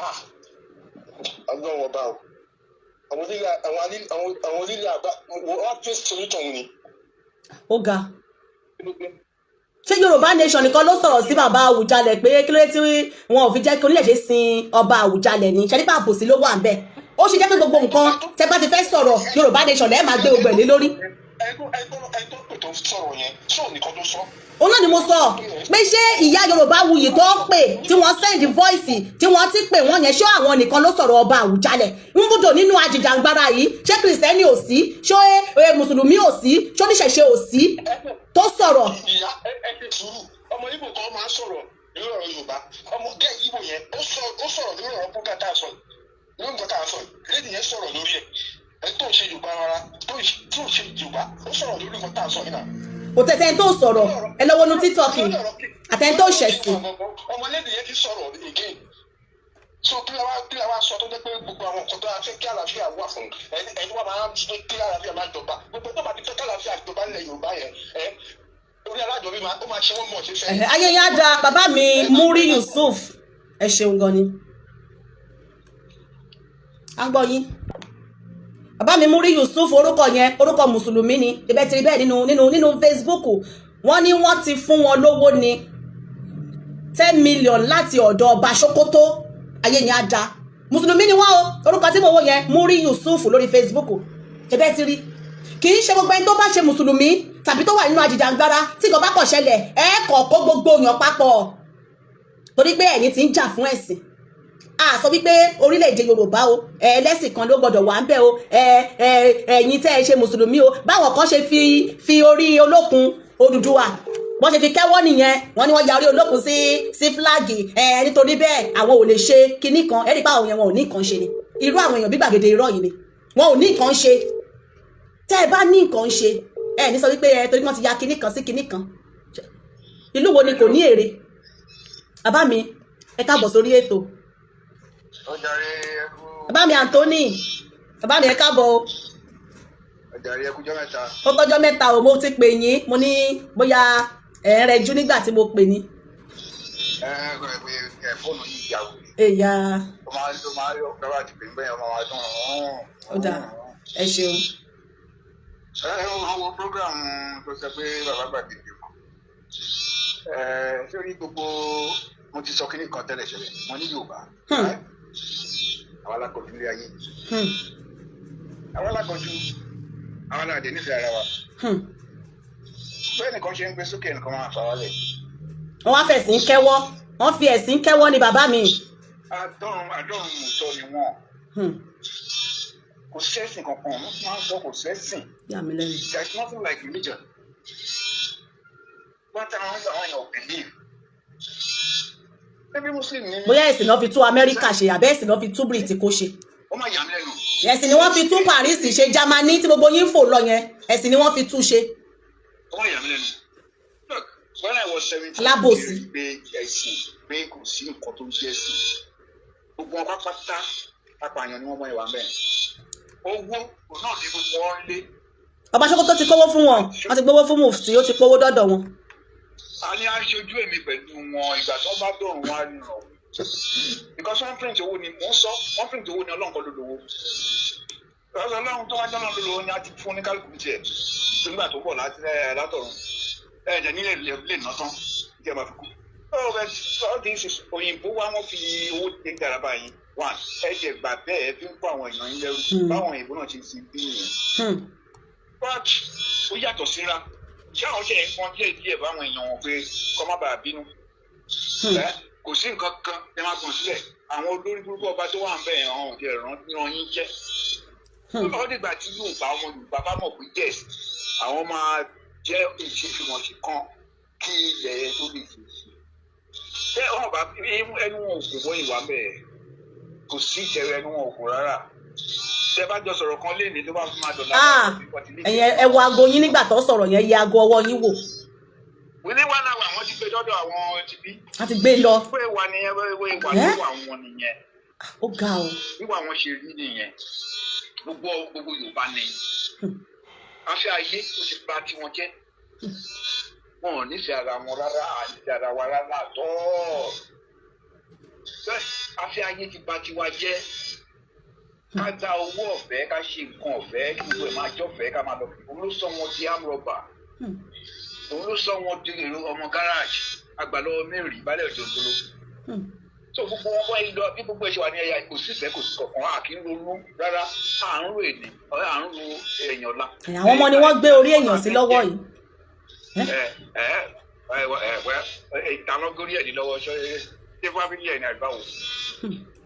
Ah, ọlọ́run ọba o, àwọn onílé àbá wọ́n á fèsì onítọ̀hún ni. Ó ga. Ṣé Yorùbá Nation nìkan ló sọ̀rọ̀ sí bàbá Àwùjalẹ̀ pé kí ló dé tí wọn ò fi jẹ́ kí onílẹ̀ ṣe sin ọba Àwùjalẹ̀ ni? Ṣe nípa àbòsí ló wà ń bẹ̀? Ó ṣe jẹ́ pé gbogbo nǹkan tẹ́ bá ti fẹ́ sọ̀rọ̀, Yorùbá Nation lẹ́ẹ̀ máa gbé gbogbo ẹ̀ lé lórí. Ẹni tó pè tó sọ̀rọ̀ yẹn, ṣé òun nìkan tó sọ? Òun náà ni mo sọ pé ṣé ìyá Yorùbá Wuyì tó ń pè, tí wọ́n send voice, tí wọ́n ti pè wọ́n yẹn, ṣé àwọn nìkan ló sọ̀rọ̀ ọba Àwùjalẹ̀ ń bùdó nínú ajìjàngbara yìí? Ṣé Kìrìsìtẹ́nì ò sí? Ṣé Mùsùlùmí ò sí? Ṣé oníṣẹ̀ṣe ò sí tó sọ̀rọ̀? Ìyá, ẹ fi sùúrù. Ọmọ Ibo kan máa ń sọ̀rọ̀ lórí ọ̀rọ̀ Yorùbá. Ọmọ gẹ́ Ibo yẹn, ó sọ̀rọ̀ lórí ọ̀rọ̀ púpọ̀ tá a sọ yìí, lórí nǹkan tá a sọ yìí. Lẹ́yìn yẹn sọ̀rọ̀ lórí ẹ̀. Ẹ tó ń ṣe Yorùbá rárá, tó ń ṣe Yorùbá, ó sọ̀rọ̀ lórí nǹkan tá a sọ yìí náà. Kò tẹ̀sẹ̀ tó sọ̀rọ̀. Ẹ lọ́wọ́ nu TikTok àtẹni tó ṣẹ̀sìn. Ọmọlédè yẹn ti sọ̀rọ̀ again. So kí la wá sọ tó jẹ́ pé gbogbo àwọn nǹkan tó a fẹ́ kí àlàáfíà wà fún ẹni, ẹni wà máa ń sọ kí àlàáfíà máa jọba, gbogbo tó bá ti fẹ́ kí àlàáfíà jọba nílẹ̀ Yorùbá yẹn, ẹ orí alájọbí máa ó máa ṣe wọ́n mọ̀ ṣe fẹ́. Ẹ̀hẹ̀, ayé yín á da. Bàbá mi Múrí Yusuf, ẹ ṣeun gan ni, à ń gbọ́ yín. Bàbá mi Múrí Yusuf, orúkọ yẹn orúkọ mùsùlùmí ni. Ibẹ̀ ti rí bẹ́ẹ̀ nínú Facebook. Wọ́n ní wọ́n ti fún wọn lówó ní 10 million láti ọ̀dọ̀ ọba Sokoto. Ayé yẹn á da. Mùsùlùmí ni wọ́n o. Orúkọ tí mo wò yẹn, Múrí Yusuf lórí Facebook, ibẹ̀ ti rí. Kì í ṣe gbogbo ẹni tó bá ṣe mùsùlùmí tàbí tó wà nínú àjìjàngbara tí nǹkan bá kọ̀ ṣẹlẹ̀, ẹ kọ̀ kó gbogbo èèyàn papọ̀, torí pé ẹ̀yin ti ń jà fún ẹ̀sìn. A sọ wípé orílẹ̀-èdè Yorùbá o, ẹlẹ́sìn kan ló gbọ́dọ̀ wà ń bẹ̀ o. ẹ ẹ ẹ̀yin tẹ́ ẹ ṣe mùsùlùmí o, báwọn kan ṣe fi orí olókun Odùduwà, wọ́n ṣe fi kẹ́wọ́ nìyẹn. Wọ́n ní wọ́n ya orí olókun sí flag ẹ, nítorí bẹ́ẹ̀ àwọn ò lè ṣe kinní kan. Ẹ rí i pé àwọn yẹn, wọn ò ní nǹkan ṣe ni. Irú àwọn èèyàn bí gbàgede irọ́ yìí ni, wọn ò ní nǹkan ṣe. Tẹ́ ẹ bá ní nǹkan ṣe, ẹ ní sọ wípé ẹ torí wọ́n ti ya kinní kan sí kinní kan. Ìlú wo ni kò ní èrè? Bàbá mi, ẹ káàbọ̀ sórí ètò. Ó jàre, ẹkú. Bàbá mi Anthony, bàbá mi, ẹ káàbọ̀ o. Ó jàre, ẹkújọ́ mẹ́ta. Ó tọ́jọ́ mẹ́ta o. Mo ti pè yín, mo ní bóyá ẹ̀ ń rẹjú nígbà tí mo pè ní. Ẹ ẹ ẹ, fóònù yìí yà wò. Èyà. Ó máa yọ kábà ti pè ń bẹ́yẹn, ó máa dùn. Ó dáa, ẹ ṣeun. Ẹ ẹ wo program tó sọ pé bàbá gbàgede mọ ẹ sórí gbogbo. Mo ti sọ kíní kan tẹ́lẹ̀ ṣẹlẹ̀, mo ní Yorùbá àwọn alákọ̀ọ́jú ilé ayé, àwọn alákọ̀ọ́jú, àwọn aláàdé nífẹ̀ẹ́ ara wa. Bẹ́ẹ̀ nìkan ṣe ń gbé sókè, nìkan máa fà wálẹ̀. Wọ́n wá fẹ̀sìn kẹ́wọ́, wọ́n fi ẹ̀sìn kẹ́wọ́ ni bàbá mi. Adọ́run mùtọ́ ni wọ́n. Kò sẹ́sìn kankan, wọ́n máa ń sọ kò sẹ́sìn. Yà mí lẹ́nu. There is nothing like religion. Wọ́n tẹ́ àwọn èèyàn believe. Ẹbí Muslim ni mí. Bóyá ẹ̀sìn náà fi tún Amẹ́ríkà ṣe, àbẹ́ ẹ̀sìn náà fi tún Britain kó ṣe. Ó máa yà mí lẹ́nu. Ẹ̀sìn ni wọ́n fi tún Paris ṣe, Germany tí gbogbo yín fò lọ yẹn, ẹ̀sìn ni wọ́n fi tún ṣe. Ó máa yà mí lẹ́nu. Look, when I was 17, Alábòsí. pé ẹ̀sìn, pé kò sí nǹkan tó ń jẹ́ ẹ̀sìn. Gbogbo wọn pátápátá apààyàn ni wọ́n mọ ìwà mẹ́rin. Owó òun náà ní gbogbo wọn lé. Ọba Sokoto ti kówó fún wọn, wọ́n ti gbówó fún mufti, ó ti kówó dọ́dọ̀ wọn. A ní aṣojú èmi pẹ̀lú wọn, ìgbà tó bá dọ̀rùn wọn á ríran. Because wọ́n print owó ni mò ń sọ, wọ́n print owó ni, Ọlọ́run kọ́ ló lówó. Because Ọlọ́run tó wá jẹ́ Ọlọ́run ló lówó ni a ti fún ní kálukú tiẹ̀ nígbà tó bọ̀ látọ̀run. Ẹ jẹ́ nílé lè ná tán tí ẹ máa fi kú. Oh, but all this is òyìnbó wa, wọ́n fi owó dé dára báyìí. One, ẹ jẹ́ gbà bẹ́ẹ̀, ẹ fi ń kó àwọn èèyàn yín lẹ́rú. Báwọn òyìnbó náà ṣe ti bí yẹn. But ó yàtọ̀ síra. Ṣé àwọn ṣe ń pọn díẹ̀ díẹ̀ báwọn èèyàn wọn pé kọ́ má bàa bínú? Ẹ kò sí nǹkan kan ẹ máa gbọ̀n sílẹ̀. Àwọn olórí burúkú ọba tó wà ń bẹ̀ àwọn òde ẹ̀ràn ràn yín jẹ́. Ó dìgbà tí Yorùbá, ọmọ Yorùbá bá mọ̀ pé yes, àwọn máa jẹ́ ìṣèfìmọ̀ṣì kan kí ilẹ̀ tó lè ṣe ṣe. Ṣé wọn bá ẹnu wọn ò kò bọ́ ìwà bẹ́ẹ̀? Kò sí ìtẹ̀rẹ̀, ẹnu wọn ò kò rárá. Tẹ bá jọ sọ̀rọ̀ kan léèní, tó bá fi máa dọ̀la. Ah, ẹ̀yẹ, ẹ wo aago yín nígbà tó sọ̀rọ̀ yẹn, yẹ aago ọwọ́ yín wò. Within one hour, wọ́n ti gbé dọ́dọ̀ àwọn ti bí. Wọ́n ti gbé lọ. Pé wà nìyẹn, wíwà Ẹ́? wíwà wọn nìyẹn. Ó ga o. Wíwà wọn ṣe rí nìyẹn. Gbogbo Yorùbá ni. Afẹ́ ayé ó ti bà tiwọn jẹ́. Wọn ò nífẹ̀ẹ́ ara wọn rárá, à nífẹ̀ẹ́ ara wa rárá tọ́. Bẹ́ẹ̀ afẹ́ ayé ti bà tiwa jẹ́. Ká gba owó ọ̀fẹ́, ká ṣe nǹkan ọ̀fẹ́, kí gbogbo ẹ̀ máa jọ́fẹ̀ẹ́, ká máa lọ. Òun ló sọ wọn di amrọ̀bà. Òun ló sọ wọn di èrò ọmọ gáràjì. Àgbàlọ́ mẹ́rin balẹ̀ òjòjòló. So gbogbo wọn wáyé lọ bí gbogbo ẹ ṣe wà ní ẹ̀yà, kò sí ìfẹ́, kò sí kankan, a kì í ronú rárá, à ń ro èdè, à ń ro èèyàn la. Ẹ̀, àwọn ọmọ ni wọ́n gbé orí èèyàn sí lọ́wọ́ yìí. Ẹ ẹ ẹ ẹ ẹ ìtàná górí ẹ̀ ní lọ́wọ́, ṣé ṣé family ẹ̀ ní àgbáwò.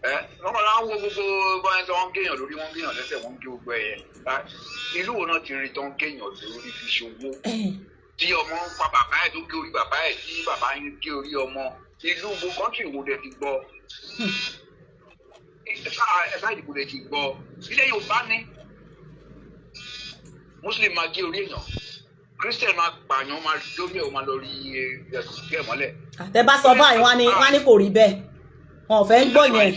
Ẹ wọ́n máa ń wo gbogbo báyìí tí wọ́n ń géèyàn lórí, wọ́n ń géèyàn lẹ́sẹ̀, wọ́n ń gé gbogbo ẹ̀yẹ. Ìlú wo náà ti rí tó ń géèyàn lórí fi ṣòwò? Tí ọmọ ń pa bàbá ẹ̀, tó gé orí bàbá ẹ̀, tí bàbá ń gé orí ọmọ, ìlú wo, country wo lẹ ti gbọ́? Ẹ̀ka ìdìbò lẹ ti gbọ́? Ilẹ̀ Yorùbá ní Muslim máa gé orí èèyàn, Christian máa pààyàn, máa lórí ẹ̀, ó máa lọ rí ẹ̀ mọ́lẹ̀. Tẹ bá sọ báyìí, wọ́n á ní kò rí bẹ́ẹ̀. Wọn ò fẹ́ ń gbọ́ yẹn,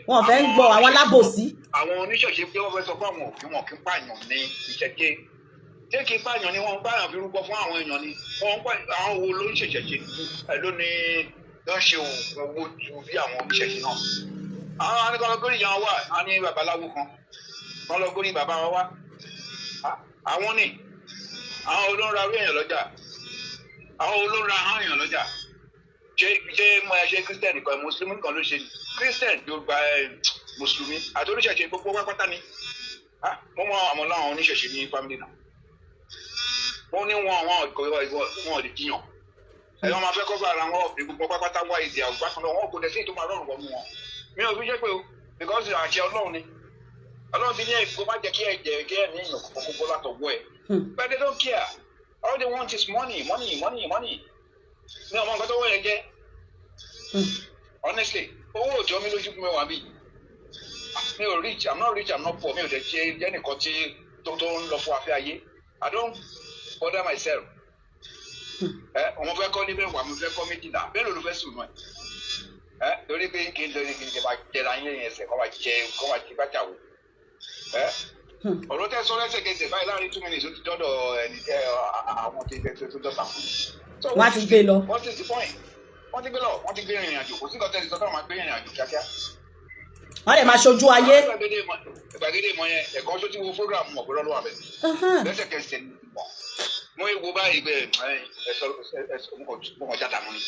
wọn ò fẹ́ ń gbọ́, àwọn alábòsí. Àwọn oníṣẹ̀ṣe pé wọ́n fẹ́ sọ fún àwọn òfin wọn kí ń pààyàn ní ìṣẹ̀ṣe, ṣé kí n pààyàn ni? Wọ́n ń pààyàn fi rúbọ fún àwọn èèyàn ni wọ́n ń pààyàn. Àwọn wo ló ń ṣẹ̀ṣẹ̀ ẹ ló ní ló ń ṣe oògùn owó ju bí àwọn oníṣẹ̀ṣe náà? Àwọn anìkọlọgórí yẹn wà á ní babaláwo kan kọlọgórí bàbá wa wá. Àwọn ní àwọn olóńra orí èèyàn lọ́jà, àwọn olóńra ahọ́n èèyàn lọ́jà. Ṣé mo ẹ ṣe Christian kan, mùsùlùmí kan ló ṣe ni? Christian ló gba ẹ, mùsùlùmí àti oníṣẹ̀ṣe gbogbo wá pátá ni. Mo mọ àwọn láwọn oníṣẹ̀ṣe ní family náà, wọ́n ní wọn àwọn ọ̀gọ́ wọn ò lè jiyàn ẹ, wọ́n máa fẹ́ kọ́ bá ara wọn ọ̀bẹ gbogbo pápátá wá ìdí àwùjọ kan náà, wọn kò dẹ̀ sí ìtumọ̀ rọrùn wọnú wọn. Mi ò fi jẹ́ pé o, because àṣẹ Ọlọ́run ni. Ọlọ́run ti ní ẹ̀kọ́ má jẹ́ kí ẹ̀jẹ̀ kí ẹ̀mí èèyàn kọ̀ọ̀kan kó látọwọ́ ẹ̀. But they don't care. All they want is money, money, money, money. Ní ọmọ nǹkan tó wọ́ yẹn jẹ́. Honestly, owó òjò mi lójú mi wà bí mi ò rich, I'm not rich, I'm not poor. Mi ò dẹ̀ ṣe jẹ́ nìkan tí tó ń lọ fún afẹ́ ayé. I don't bother myself. Ẹ ọmọ fẹ́ kọ́ ní mẹ́wàá, mo fẹ́ kọ́ 12, bẹ́ẹ̀ ló fẹ́ sùn mọ́ ẹ torí pé kí n lórí kí n jẹ máa jẹra yín lẹ́yìn ẹsẹ̀ kọ́ máa jẹ kọ́ máa jẹ bàtà wò ẹ. Ọ̀rọ̀ tẹ́ sọ lẹ́sẹ̀kẹsẹ̀ báyìí, láàrin 2 minutes, ó ti dọ́dọ̀ ẹni tẹ́ àwọn tí tẹ́ tó dọ́ta fún. Wọ́n á ti gbé lọ. What is the point? Wọ́n ti gbé lọ, wọ́n ti gbé ìrìn àjò. Kò sí nǹkan tẹ́lẹ̀ sọ́tọ̀ máa gbé ìrìn àjò kíákíá. Wọ́n lè máa ṣojú ayé. Gbàgede ìmọ̀ yẹn, ẹ̀kọ́ tó ti wo program mọ̀ pé lọ́wọ́ àbẹ̀ lẹ́sẹ̀kẹsẹ̀ ni mọ̀ mo wo báyìí bẹ́ẹ̀ ẹ̀sọ́ ẹ̀sọ́ mo kàn jáde àmọ́ ni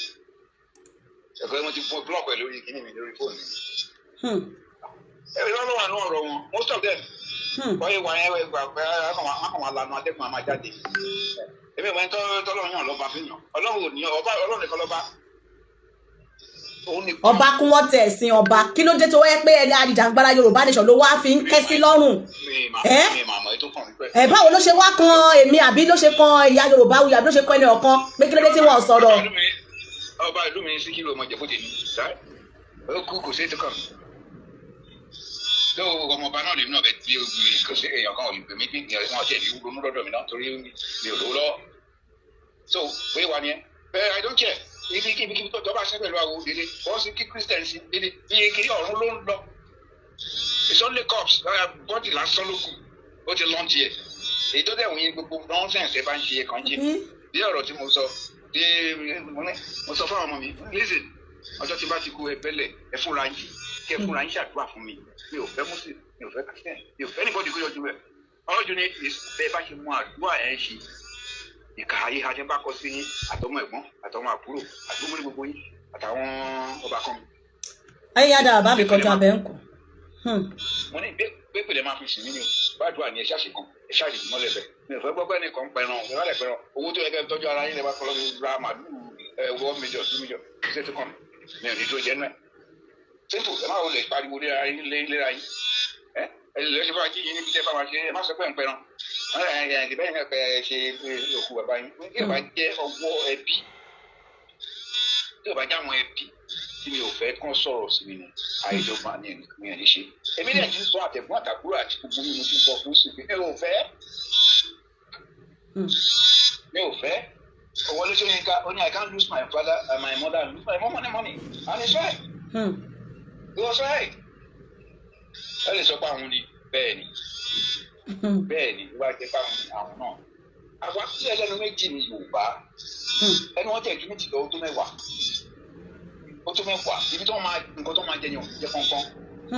ẹ̀kọ́ mo ti fún block ẹ̀ lórí kíní mi, lórí fóònù mi. Ẹ̀ lọ́wọ́ àánú ọ̀rọ̀ wọn, most of them, wọ́n yé wa yẹn gbà pé akọ̀ máa lanu atẹ́gùn, máa jáde. Èmi ìwé tọ́lọ́run yàn lọ́ba fi yàn. Ọlọ́run ò ní ọba, Ọlọ́run nìkan lọ́ba. Òun nìkan. Ọba kún wọ́n tẹ̀ ẹ̀sìn ọba. Kí ló dé tó wáyé pé ẹni àjìjàgbara Yorùbá nation ló wá fi ń kẹ́ sí lọ́rùn? Mi mà Ẹ́? Mi mà mọ̀ ètò kan mi pẹ́. Ẹ báwo ló ṣe wá kan èmi, àbí ló ṣe kan ìyá Yorùbá wuyì, àbí ló ṣe kan ẹni ọ̀kan pé kí ló dé tí wọ́n sọ̀rọ̀? Ọba ìlú mi Síkírù ọmọ Ìjẹ̀bú-Òde ni, ó kú, kò sí ètò kan mi. Tó ọmọọba náà lèmi náà bẹ tí kò sí èèyàn kan ò lè pè mí bí wọn ṣe ní ronú lọ́dọ̀ mi náà torí mi ò lówó lọ́wọ́. So bóyá wà ní ẹ bẹ́ẹ̀, I don't care. Ibi kíbi kíbi tó tọ́ bá ṣe pẹ̀lú àwọn òdèdè wọ́n sì kí Christian sí dédé bí kiri ọ̀run ló ń lọ. It's only corpse, body lásán ló kù, ó ti lọ́n tiẹ̀. Èyí tó dẹ̀ wọ̀nyí, gbogbo nonsense ẹ bá ń ṣe ẹ kàn jẹ́ bí ọ̀rọ̀ tí mo sọ bí mo ní, mo sọ fún àwọn ọmọ mi, listen, ọjọ́ tí bá ti kú, ẹ bẹ́lẹ̀, ẹ fúnra yín, kí ẹ fúnra yín ṣàdúrà fún mi. Mi ò fẹ́ Muslim, mi ò fẹ́ Christian, mi ò fẹ́ anybody kó yọjú bẹ́ẹ̀. All you need is bẹ́ẹ̀ bá ṣe mú àdúrà ẹ̀ ṣe ìkà ayé àti bá kọ sí yín, àtọmọ ẹ̀gbọ́n, àtọmọ àbúrò, àti gbogbo ní gbogbo yín, àtàwọn ọba kan mi. Ayé yá dára bá mi kọjá abẹ́ ń kù. Mo ní gbẹ́pẹ̀lẹ́ máa fi sìn mí ni o, gbàdúrà ni, ẹ ṣáàṣì kan, ẹ ṣáàṣì mọ́lẹ̀ bẹ́ẹ̀. Mi ò fẹ́ gbọ́ pé ẹnìkan ń pẹran, ẹ má lẹ̀ pẹran. Owó tó yẹ kẹ́ ẹ tọ́jú ara yín lè bá kọ́ lọ́ọ́ ra màálù ẹ 1 million, 2 million, ṣé tó kàn mí? Mi ò ní tó jẹ́ náà. Simple. Ẹ má wọlé pariwo léra yín léra yín. Ẹ ẹ lè ṣe fún ají yín níbi tẹ́ bá máa ṣe. Ẹ má sọ pé ń pẹran ẹ ẹ bẹ́ẹ̀ ní ẹ ṣe òkú bàbá yín. Tí ò bá jẹ́ ọwọ́ ẹbí, tí ò bá jẹ́ àwọn ẹbí tí mi ò fẹ́ kán sọ̀rọ̀ sí mi ni àìdọ́gba ní ẹni ní ṣe. Èmi náà ti ń sọ àtẹ̀gbọ́n àtàbúrò àti gbogbo mi, mo ti ń sọ fún sí pé mi ò fẹ́, mi ò fẹ́. Wọlé Ṣóyínká ó ní, "I can't lose my father and my mother and lose my money money," and he's right. He was right. Ẹ lè sọ pé àwọn ni, bẹ́ẹ̀ ni, bẹ́ẹ̀ ni, wọ́n á jẹ́ pé àwọn ni àwọn náà. Àwa tí ẹlẹ́nu méjì ni Yorùbá, ẹnu wọn jẹ́ ju méjì lọ, ó tó mẹ́wàá, ó tó mẹ́wàá. Ibi tó máa nǹkan tó máa jẹ yẹn ò jẹ́ kankan.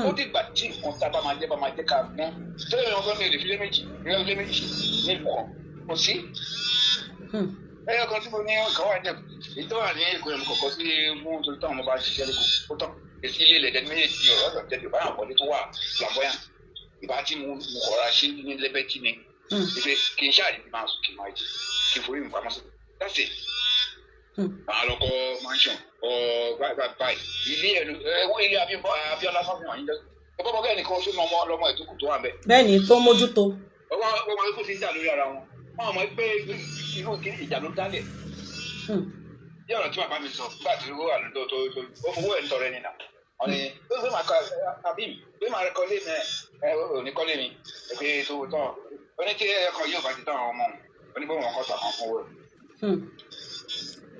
Ó dìgbà tí nǹkan tá a bá máa jẹ bá máa jẹ ká gbọ́n tẹ́lẹ̀ wọn fẹ́ mi ò lè fi lé méjì lé méjì ní ìlú kan, kò sí. Ẹyọ kan tí mo ní nǹkan wà jẹ, èyí tó wà ní Èkó yẹn, mo kọ̀kọ́ sí fún torí táwọn ọmọ bá ń ṣiṣẹ́ lẹ́kọ̀ọ́, ó tán. Èsì ilé ilẹ̀ dẹni méjèèjì ọ̀rọ̀ ọ̀dọ̀ jẹ́ Yorùbá náà wọlé tó wà flamboyant ìbá tí mo kọ̀ra sí ní lẹ́bẹ̀tì ni ìpè kì í ṣáà ní máa sùn, kì í máa jẹ, kì í forí mi pamọ́ sí. That's it. Àwọn lọkọ mansion ọ báyìí báyìí báyìí, ilé ẹnu ẹ wọ́n ilé Abíọ́lá fún wọn yín jọ ẹ bọ́ bọ́ ẹnìkan ṣó ọmọ ọlọmọ ẹ̀ tó kù tó wà bẹ́ẹ̀. Bẹ́ẹ̀ ni, tó mójútó. Ọwọ́ ọmọ ikú ti ń jà lórí ara wọn, wọn mọ̀ pé irú kí ìjà ló dálẹ̀. Bí ọ̀rọ̀ tí bàbá mi sọ nígbà tí ó wà lọ́dọ̀ tó owó ẹ̀ ń tọrẹ nìyà, wọ́n ní ó gbé màá kọ àbí gbé màá kọ́lé mi, ẹ ò ní kọ́lé mi, ẹ pé tó tán, ó ní tí ẹ̀kọ́ yóò bá ti tán àwọn ọmọ òun, ó ní bó wọn kọ́ sàkàn fún owó ẹ̀.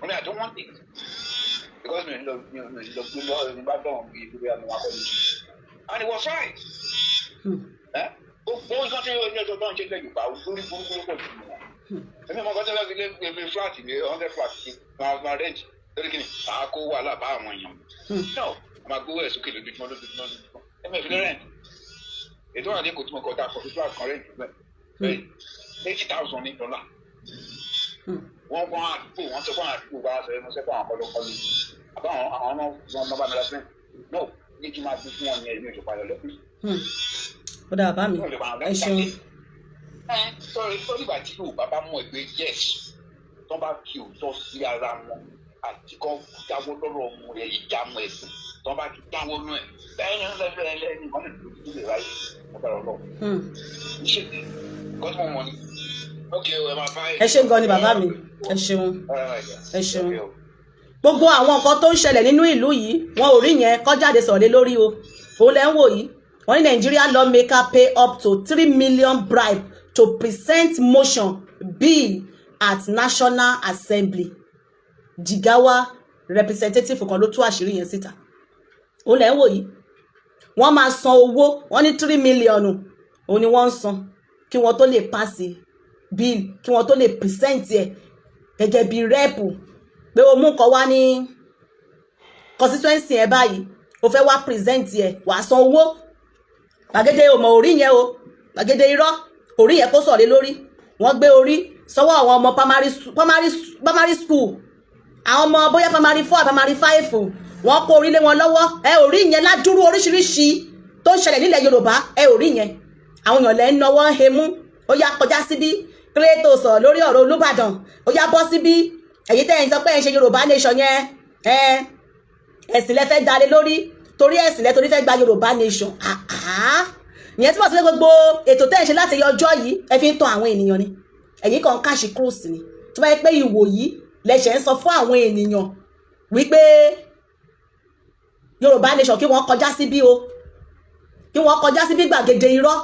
Ó ní, "I don't want it because mi ò lọ gbé lọ ní bá dán bí ibi bí àwọn akọ́lé," and it was right. Gbogbo nǹkan tí yóò ní ọjọ́ náà ń ṣe lẹ́yìn Yorùbá lórí burúkú ló pọ̀ jù wọn. Èmi mọ̀ kọ́tẹ́ lọ́ọ́ fi lé flat mi, 100 flat sí máa rent lórí kìíní, àá kó wàhálà bá àwọn èèyàn. No, a máa gbówó ẹ̀ sókè lójoojúmọ́ lójoojúmọ́ lójoojúmọ́. Èmi ò fi lé rent. Ètò àdé kò tí mo kọ́ ta kọ́ fi flat kan rent bẹ́ẹ̀, 80,000 ní dọ́là. Wọ́n àdúgbò wọ́n sọ fún àdúgbò bá sọ ẹ́, mo sọ fún àwọn kọ́lọ́kọ́lọ́ àbáwọn àwọn náà wọ́n bá mi ra sílẹ̀ no ní kí n máa gbé fún wọn ní ẹ̀mí òjò padà lọ́kùn. Ó dáa bá mi, ẹ ṣeun. Sọ̀rọ̀ ó dìgbà tí Yorùbá bá mọ̀ pé yes, tó bá fi òótọ́ sí ara wọn àti kọ́ jáwọ́ lọ́rọ̀ ọmọ rẹ̀ ìjàmọ̀ ẹ̀sìn, tó bá ti jáwọ́ nú ẹ̀ bẹ́ẹ̀ ni lẹ́lẹ́lẹ́ ní wọ́n lè dúró tó lè ráyè ọ̀gbàrà ọlọ́run. Ṣé nǹkan tí mo mọ̀ ni? Ok, ẹ máa bá. Ẹ ṣé gan ni bàbá mi, ẹ ṣeun, ẹ ṣeun. Gbogbo àwọn nǹkan tó ń ṣẹlẹ̀ nínú ìlú yìí, wọn ò rí yẹn kọ́ jáde sọ̀rọ̀ lé lórí o. Òun lẹ́ ń wò yìí. Wọ́n ní Nigeria lawmaker pay up to 3 million bribe to present motion bill at National Assembly. Jigawa representative kan ló tú àṣírí yẹn síta. Òun lẹ́ ń wò yìí. Wọ́n máa san owó, wọ́n ní 3 million òun ni wọ́n ń san kí wọ́n tó lè pass bill, kí wọ́n tó lè present ẹ̀ gẹ́gẹ́ bí rep pé o mú nǹkan wá ní constituency ẹ báyìí, o fẹ́ wá present ẹ̀, wàá san owó. Gbàgede ò mọ̀ orí yẹn o, gbàgede irọ́ orí yẹn kó sọ̀rọ̀ lé lórí. Wọ́n gbé orí sọ́wọ́ àwọn ọmọ primary school, àwọn ọmọ bóyá primary 4, primary 5, wọ́n kó orí lé wọn lọ́wọ́. Ẹ orí yẹn ládùúrú oríṣiríṣi tó ń ṣẹlẹ̀ nílẹ̀ Yorùbá, ẹ orí yẹn àwọn èèyàn lẹ́ ń nọwọ́ ń hemú. Ó yá, kọjá síbí, kílẹ̀ tó sọ̀rọ̀ lórí ọ̀rọ̀ Olúbàdàn. Ó yá, bọ́ síbí. Èyí tẹ́ ẹ̀ ń sọ pé ẹ̀ ń ṣe Yorùbá nation yẹn, ẹ Ẹ̀sìn lẹ fẹ́ dalé lórí, torí ẹ̀sìn lẹ torí fẹ́ gba Yorùbá nation. Àá, ìyẹn tí wọ́n ti fẹ́ gbogbo ètò tẹ́ ẹ̀ ṣe láti ọjọ́ yìí, ẹ fi ń tan àwọn ènìyàn ni. Ẹ̀yin kan cash cruise ni. Tó bá yẹ pé ìwò yìí lẹ̀ṣẹ̀ ń sọ fún àwọn ènìyàn wípé Yorùbá nation, kí wọ́n kọjá síbí o, kí wọ́n kọjá síbí, gbàgede irọ́.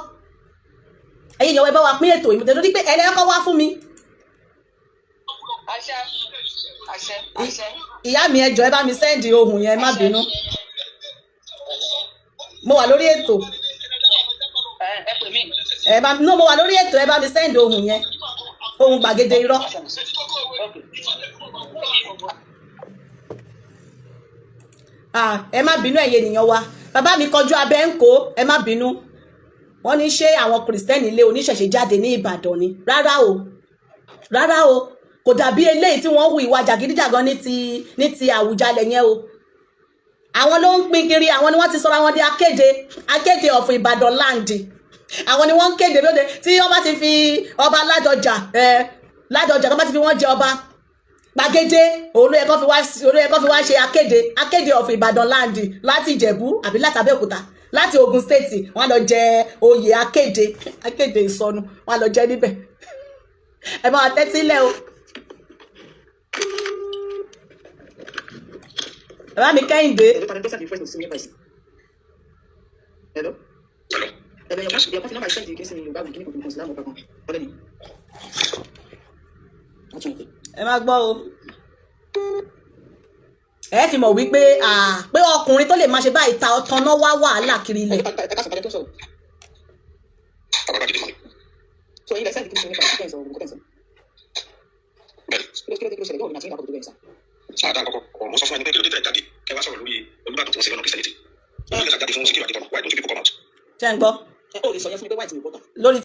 Ẹ̀yin ìyàwó, ẹ bá wa pín ètò ìmùtẹ́ lórí pé ẹlẹ́kọ́ wá fún mi. Àṣẹ, àṣẹ, àṣẹ. Ìyá mi, ẹ jọ̀ọ́, ẹ bá mi send ohùn yẹn. Má bínú, mo wà lórí ètò. Ẹ pè mí. Ẹ bá no, mo wà lórí ètò. Ẹ bá mi send ohùn yẹn, ohùn gbàgede irọ́. Ok. Ah, ẹ má bínú, ẹ̀yin ènìyàn wa. Bàbá mi kọjú abẹ́ ń kó, ẹ má bínú. Wọ́n ní ṣé àwọn Kìrìsìtẹ́nì ilé oníṣẹ̀ṣe jáde ní Ìbàdàn ni? Rárá o, rárá o, kò dàbí eléyìí tí wọ́n hu ìwà jàgídíjàgan ní ti Àwùjalẹ̀ yẹn o. Àwọn ló ń pín kiri. Àwọn ni wọ́n ti sọra wọn di akéde of Ìbàdàn land. Àwọn ni wọ́n ń kéde lóde tí wọ́n bá ti fi ọba Ládọjà, ẹ Ládọjà tó bá ti fi wọ́n jẹ ọba gbàgede, òun ló yẹ kó fi wá ṣe akéde of Ìbàdàn land. Láti Ìjẹ̀bú àbí láti Abẹ́òkúta, láti Ogun State, wọ́n á lọ jẹ oyè akéde ìsọnù, wọ́n á lọ jẹ níbẹ̀. Ẹ bá wa tẹ́tí lẹ̀ o. Bàbá mi Kẹ́hìndé. Hello, pardon, don't request to see me person. Hello? Hello, your coffee number send you kí ni Yorùbá wí kí ni kò kò sí láwọn ọkọ̀ kan. Ọlẹ́ ni. Wọ́n tún ń Ẹ má gbọ́ o. Ẹ fi mọ̀ wípé pé ọkùnrin tó lè máa ṣe báyìí ta ọ̀tàn náà wá wàhálà kiri ilẹ̀. Ẹ ká sọ padà tó sọ̀rọ̀. So ẹ̀yin lẹ send kí ni nípa ìṣẹ́ ìsọ̀rọ̀ kò tẹ̀sán. Kí ló ṣẹlẹ̀ yóò ní àti ìgbà kò tó bẹ̀rẹ̀ sá. Sáà kọ́kọ́ mo sọ fún ẹni pé kí ló dé tẹ̀ jáde kẹ wá sọ̀rọ̀ lórí Olúbàdàn tó ń ṣe lọ́nà Christianity. Ó ní lẹ́sà jáde fún Síkírù Àdìtọ̀nà. Why don't you people come out? Ṣé ń gbọ́? Ẹ ó lè sọ yẹn fún mi pé white mi bọ́tà. Lórí